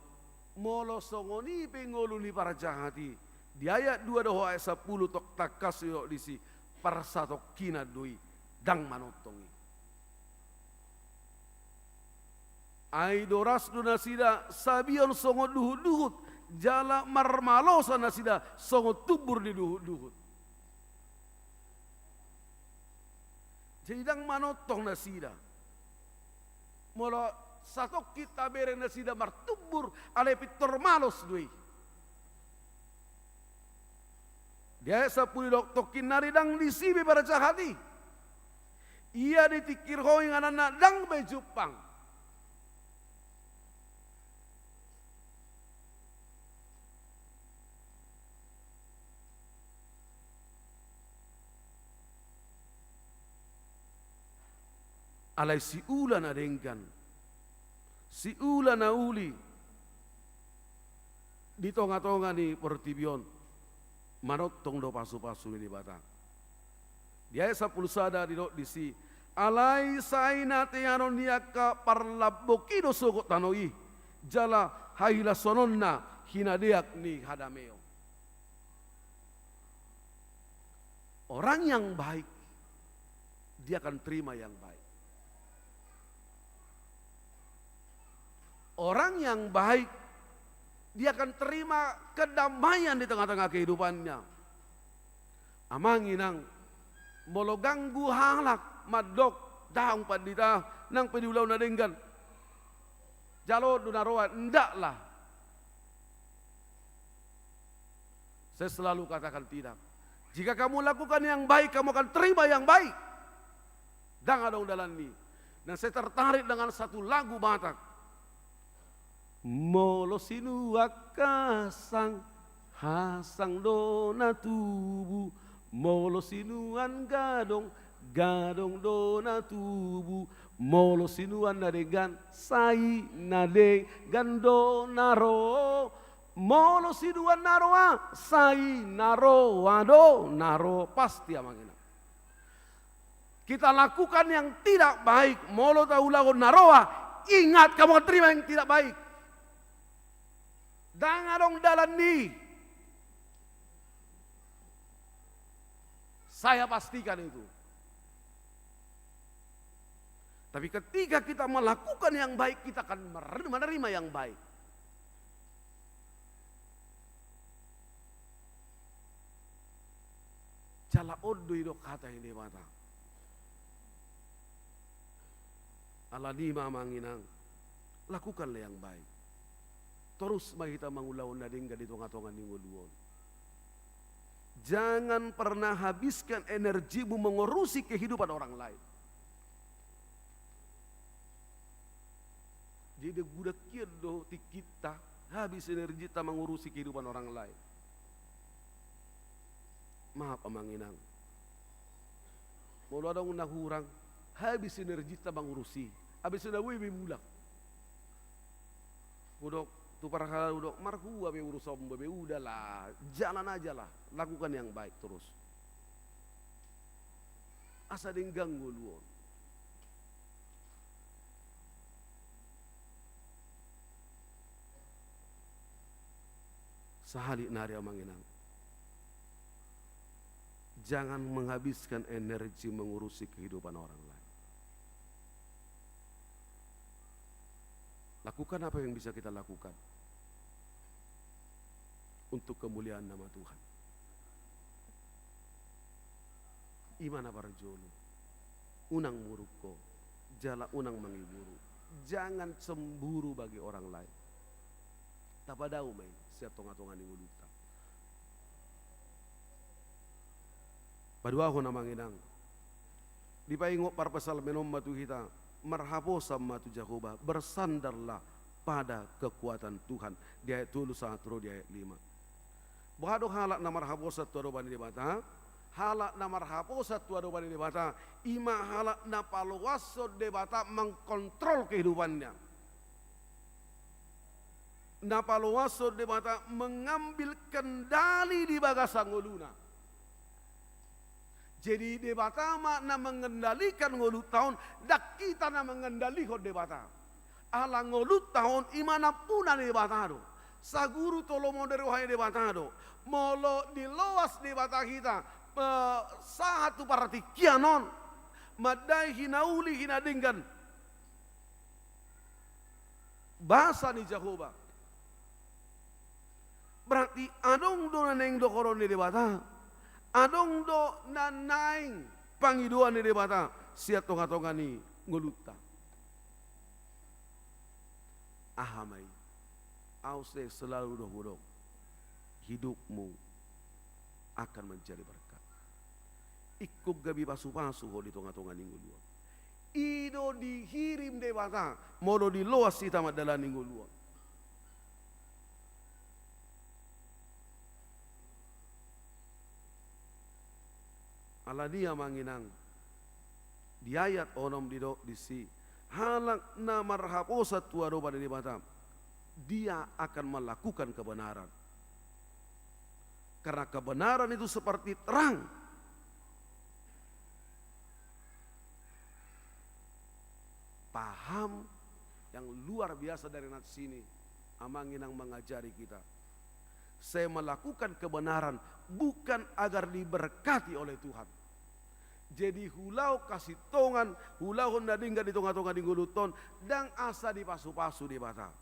Molo songon i pe ngolu ni parjahat i, di ayat dua dohot ayat sampulu tong tangkas didok disi, parsatongkinan do i, ndang manongtong i. Ai doras do nasida sabihon songon duhutduhut, jala marmalosa nasida songon tumbur ni duhutduhut. Jadi ndang manongtong nasida. Molo satongkin tabereng nasida martumbur, alai pintor malos do i. Di ayat sampulu didok, tongkin nari ndang disi be parjahat i. Ia ditingkir ho ingananna ndang be jumpang. Alai siula na denggan, siula na uli di tongatonga ni portibi on, manongtong do pasupasu ni Debata. Di ayat sampulu sada didok disi, alai sai na teanon ni angka parlambok i do sogot tano i, jala hahilasononna hinadeak ni hadameon. Orang yang baik, dia akan terima yang baik. Orang yang baik, dia akan terima kedamaian di tengah-tengah kehidupannya. Amang inang, molo ganggu halak mandok, daong pandita, nang pe di ulaon na denggan, jalo do na roa, ndaklah. Saya selalu katakan tidak. Jika kamu lakukan yang baik, kamu akan terima yang baik. Ndang adong dalan ni. Dan saya tertarik dengan satu lagu Batak. Molo sinuan hasang, hasang do na tubu. Molo sinuan gadong, gadong do na tubu. Molo sinuan na denggan, sai na denggan do na ro. Molo sinuan na roa, sai na roa do na ro. Pasti, amang inang. Kita lakukan yang tidak baik, molo taulahon na roa, ingat, kamu akan terima yang tidak baik. Ndang adong dalan ni. Saya pastikan itu. Tapi ketika kita melakukan yang baik, kita akan mer-, menerima yang baik. Jala on do didok hata ni Debata. Alani i ma, amang inang, lakukanlah yang baik. Torus ma hita mangulahon na denggan di tongatonga ni ngolu on. Jangan pernah habiskan energimu mengurusi kehidupan orang lain. Jadi, godang hian do tingkinta, habis energita mangurusi kehidupan orang lain. Maaf, amang inang. Molo adong na hurang, habis energita mangurusi. Habis na boi be mulak. Hudok tu parhalal, hudok, marhua be urusanmu be, udahlah, jalan aja lah, lakukan yang baik terus. Asa denggan ngolu on. Sahali nari, amang inang, jangan menghabiskan energi mengurusi kehidupan orang lain. Lakukan apa yang bisa kita lakukan untuk kemuliaan nama Tuhan. I ma na parjolo. Unang muruk ho, jala unang mangiburu. Jangan cemburu bagi orang lain. Tapadao ma i sian tongatonga ni ngolunta. Paduahon, amang inang, dipaingot parpsalmen on ma tu hita, marhaposan ma tu Jahowa, bersandarlah pada kekuatan Tuhan, di ayat tolu sahat ro di ayat lima. Boha do halak na marhaposan tu adopan ni Debata? Halak na marhaposan tu adopan ni Debata, i ma halak na paloashon Debata mengkontrol kehidupannya. Na paloashon Debata mengambil kendali di bagasan ngoluna. Jadi Debata ma na mengendalikan ngolunta on, ndang hita na mengendalihon Debata. Ala ngolunta on i ma nampuna ni Debata do. Saguru tolomon ni roha ni Debata do. Molo diloas Debata hita, eh, sahat tu partingkian on, mandai hinauli hinadenggan basa ni Jahowa. Berarti adong do na naeng dohonon ni Debata, adong do na naeng pangidoan ni Debata sian tongatonga ni ngolunta. Aha ma i? Au sai selalu do hudok, hidupmu akan menjadi berkat. Ingkon gabe pasupasu ho di tongatonga ni ngolu on. I do dihirim Debata molo diloas hita mandalani ngolu on. Alani i, amang inang, di ayat onom didok disi, halak na marhaposan tu adopan ni Debata, dia akan melakukan kebenaran. Karena kebenaran itu seperti terang. Paham yang luar biasa dari nats ini, amang inang, mengajari kita. Saya melakukan kebenaran bukan agar diberkati oleh Tuhan. Jadi, huulahon hasintongan, huulahon na denggan di tongatonga ni ngolunta on, ndang asa dipasupasu Debata.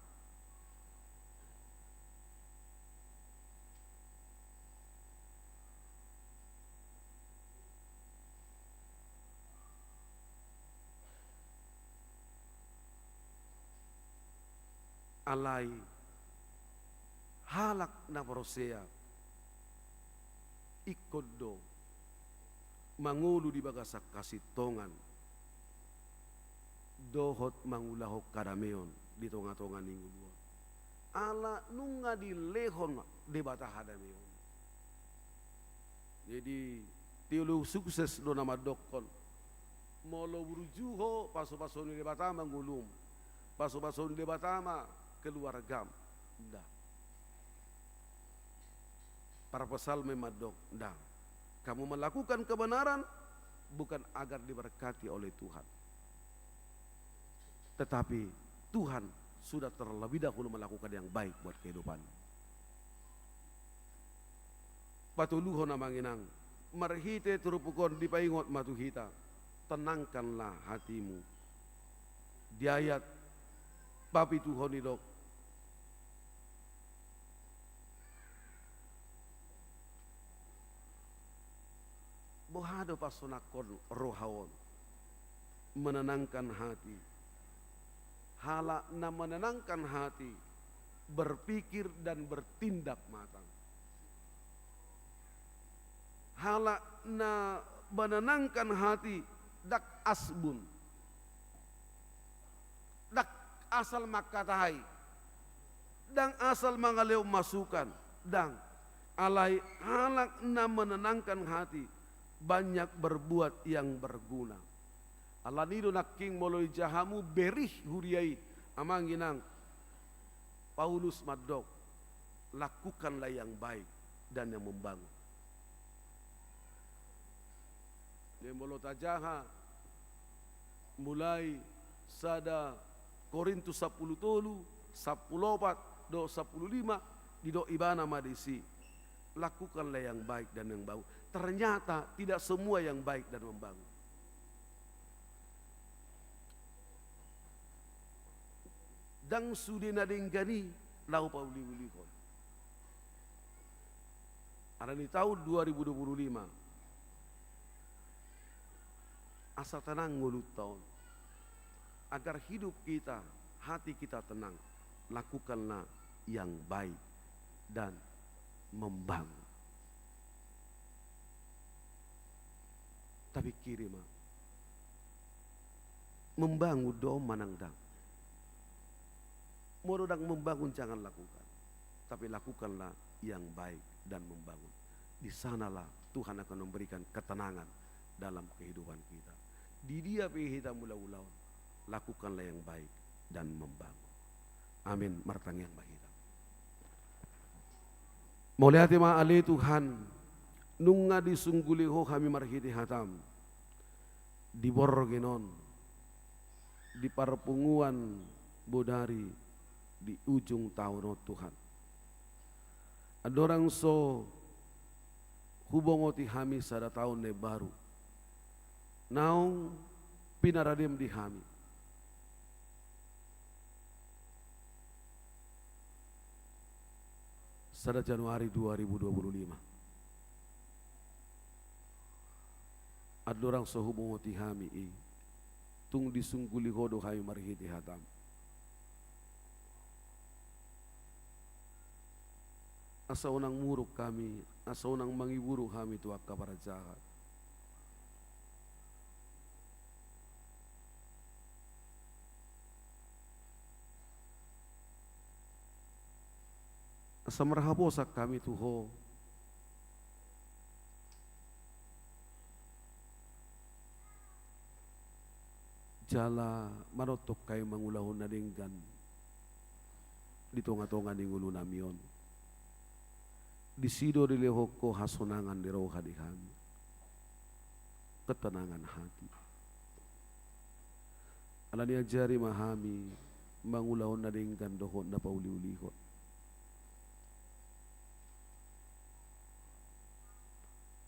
Alai halak na porsea ingkon do mangolu di bagasan hasintongan dohot mangulahon hadameon di tongatonga ni ngolu on. Ala nunga dilehon Debata hadameon. Jadi, teolog sukses do na mandokkon, molo burju ho, pasupasu ni Debata ma ngolum, pasupasu ni Debata ma keluargam. Nda. Parpsalmen mandok, nda. Kamu melakukan kebenaran bukan agar diberkati oleh Tuhan, tetapi Tuhan sudah terlebih dahulu melakukan yang baik buat kehidupanmu. Patoluhon, amang inang, marhite turpuk on dipaingot ma tu hita, tenangkanlah hatimu. Di ayat papituhon didok, boha do pasonangkon roha on? Menenangkan hati. Halak na menenangkan hati, berpikir dan bertindak matang. Halak na menenangkan hati, ndang asbun. Ndang asal mangkatai, ndang asal mangalehon masukan, ndang. Alai halak na menenangkan hati banyak berbuat yang berguna. Alani do nangkin molo ija hamu berih huria i, amang inang, Paulus mandok, lakukanlah yang baik dan yang membangun. Jadi molo tajaha mulai sada Korintus sampulu tolu, sampulu opat dohot sampulu lima, didok ibana ma disi, lakukanlah yang baik dan yang membangun. Ternyata tidak semua yang baik dan membangun. Ndang sude na denggan i laho pauliulihon. Alani taon dua ribu dua puluh lima, asa tenang ngolunta on. Agar hidup kita, hati kita tenang, lakukanlah yang baik dan membangun. Tapikiri ma, membangun do on manang ndang? Molo ndang membangun, jangan lakukan. Tapi lakukanlah yang baik dan membangun. Di sanalah Tuhan akan memberikan ketenangan dalam kehidupan kita. Di dia pe hita mulaulaon, lakukanlah yang baik dan membangun. Amin. Martangiang ma hita. Mauliate ma ale Tuhan, nunga disungguli Ho hami marhite hataM di borngin on, di parpunguan bodari, di ujung taon on, Tuhan. Andorang so hubongoti hami sada taon na imbaru naung pinaradem di hami, sada Januari dua ribu dua puluh lima. Andorang so hubongoti hami i, tung disungguli Ho do hami marhite hataM. Asa unang muruk hami, asa unang mangiburu hami tu angka parjahat. Asa marhaposan hami tu Ho, jala manongtong hami mangulahon na denggan di tongatonga ni ngolunami on. Disi do dilehon Ho hasonangan ni roha di hami, ketenangan hati. Alani i ajari ma hami mangulahon na denggan dohot na pauliulihon.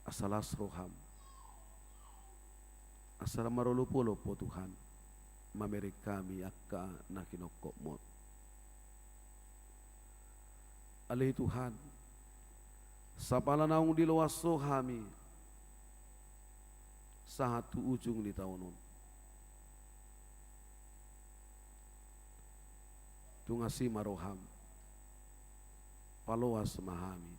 Asa las rohaM, asa ra marolopolop Ho Tuhan, mamereng hami angka na hinongkopMu on. Ale Tuhan, sapala naung diloas Ho hami sahat tu ujung ni taon on, tung asi ma rohaM, paloas ma hami.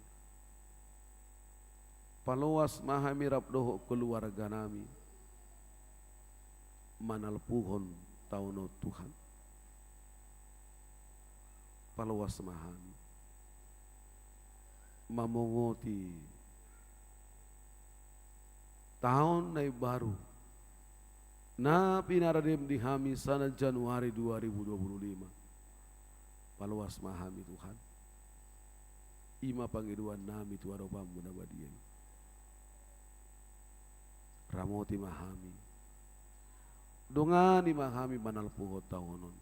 Paloas ma hami rap dohot keluarganami manalpuhon taon on, Tuhan. Paloas ma hami mamongoti taon na imbaru na pinaradem di hami sada Januari dua ribu dua puluh lima. Paloas ma hami, Tuhan. I ma pangidoannami tu adopanMu na badia i. Ramoti ma hami. Dongani ma hami manalpuhon taon on,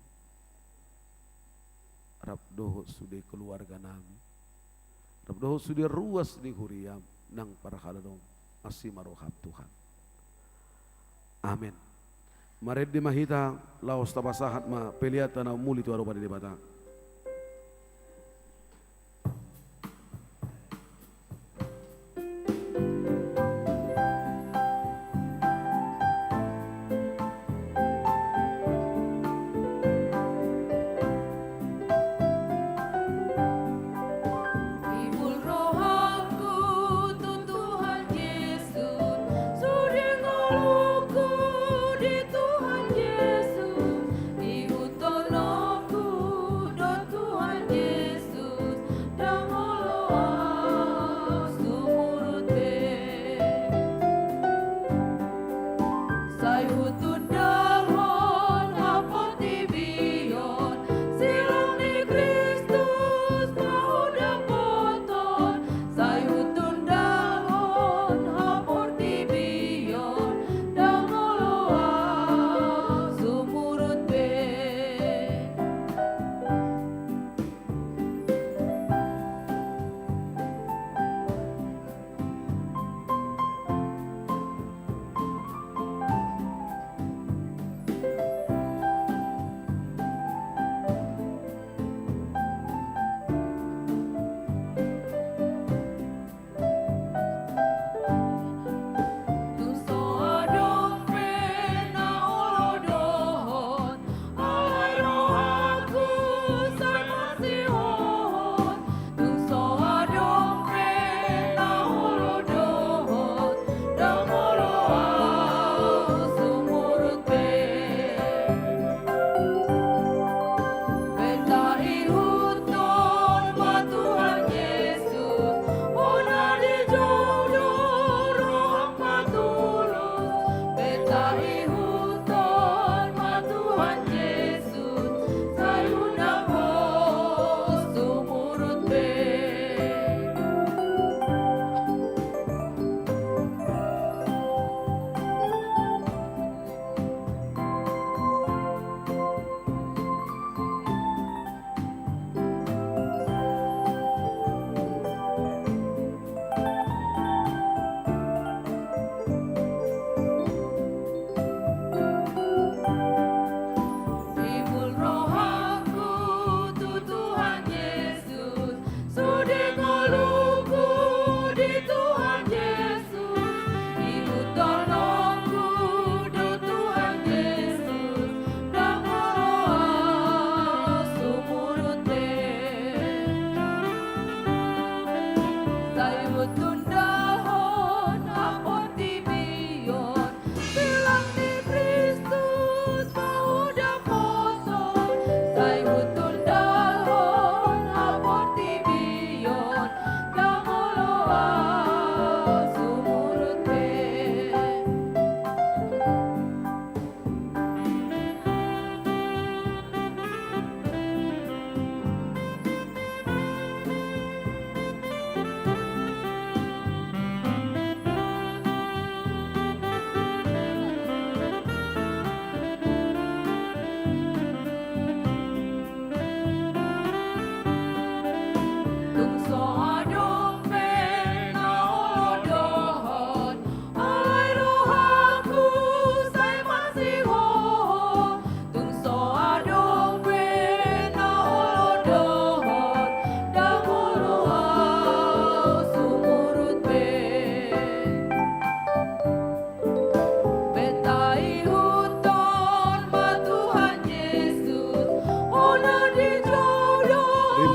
rap dohot sude keluarganami, rap dohot sude ruas ni huriaM nang parhalado on. Asi ma rohaM, Tuhan. Amen. Marende ma hita, laos tapasahat ma peleanta na umuli tu adopan ni Debata. Ihut rohangku tu Tuhan Jesus, sude ngolungku di Tuhan Jesus, ihut tondongku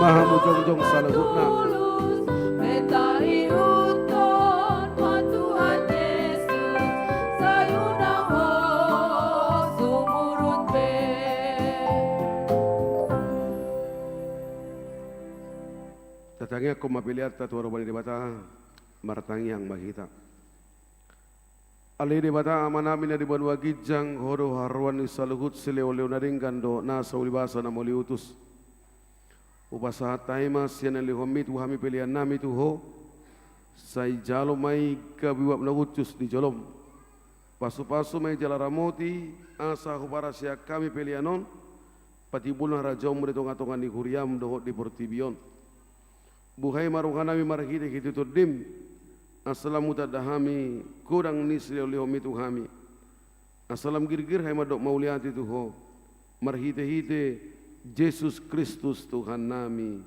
Hamu jongjong saluhutna. Mentahiuthon ma Tuhan Jesus, sai unang ho sumurut be. Tatangiangkon ma peleanta tu adopan ni Debata, martangiang ma hita. Ale Debata Amanami na di banua ginjang, Ho do haroroan ni saluhut silehonlehon na denggan dohot nasa ulibasa na mauliutus. Hupasahat hami ma sian na nilehonMi tu hami peleannami tu Ho, sai jalo ma i gabe uap na hushus di joloM. Pasupasu ma i jala ramoti, asa huparasian hami pelean on patimbulhon harajaonMu di tongatonga ni huriaM dohot di portibi on. Buhai ma rohanami marhitehite TondiM, asa lam hutanda hami godang ni silehonlehonMi tu hami. Asa lam girgir hami mandok mauliate tu Ho, marhitehite Jesus Kristus Tuhannami.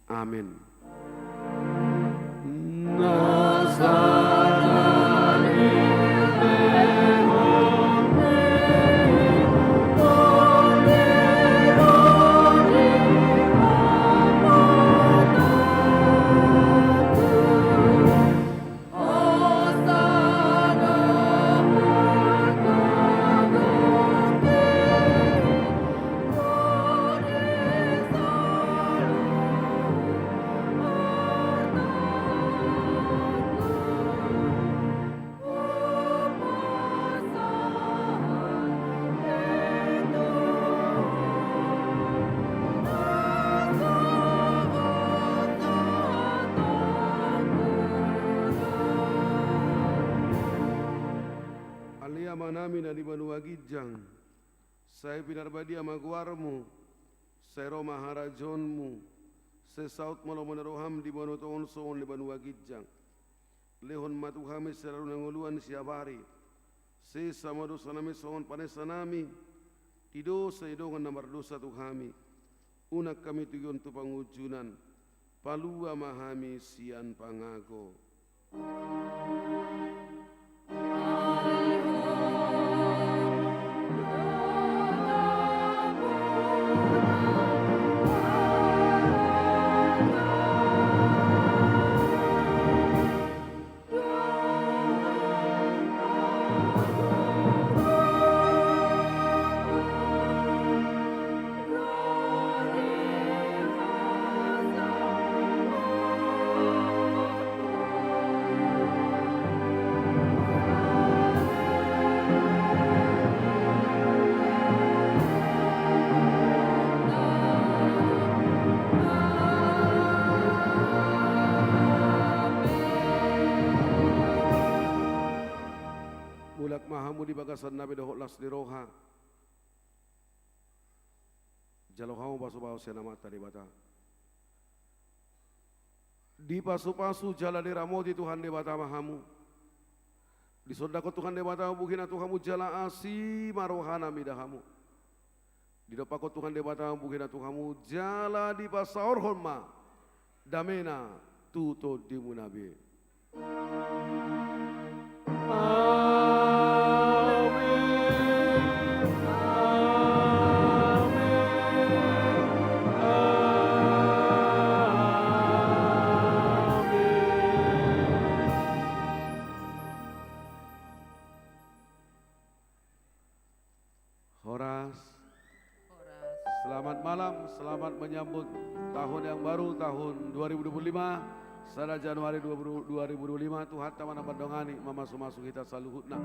Amen. Ale Amanami na di banua ginjang, sai pinarbadia ma goarMu, sai ro ma harajaonMu, sai saut ma lomo ni rohaM di banua tonga on songon di banua ginjang. Lehon ma tu hami sadari on hangoluan siapari. Sesa ma dosanami songon panesanami di dosa ni dongan na mardosa tu hami. Unang hami togihon tu pangunjunan, palua ma hami sian pangago. Mulak ma hamu di bagasan damei dohot las ni roha. Jalo hamu pasupasu sian Amanta Debata. Dipasupasu jala diramoti Tuhan Debata ma hamu. Disondangkon Tuhan Debata buhina tu hamu jala asi ma rohana mida hamu. Didompakkon Tuhan Debata buhina tu hamu jala dipasaorhon ma dameina tu tondimuna be. Amen. Amen. Amen. Horas. Horas. Selamat malam, selamat menyambut tahun yang baru, tahun dua ribu dua puluh lima, sada Januari dua ribu dua puluh lima, Tuhanta ma na mandongani, mamasumasu hita saluhutna.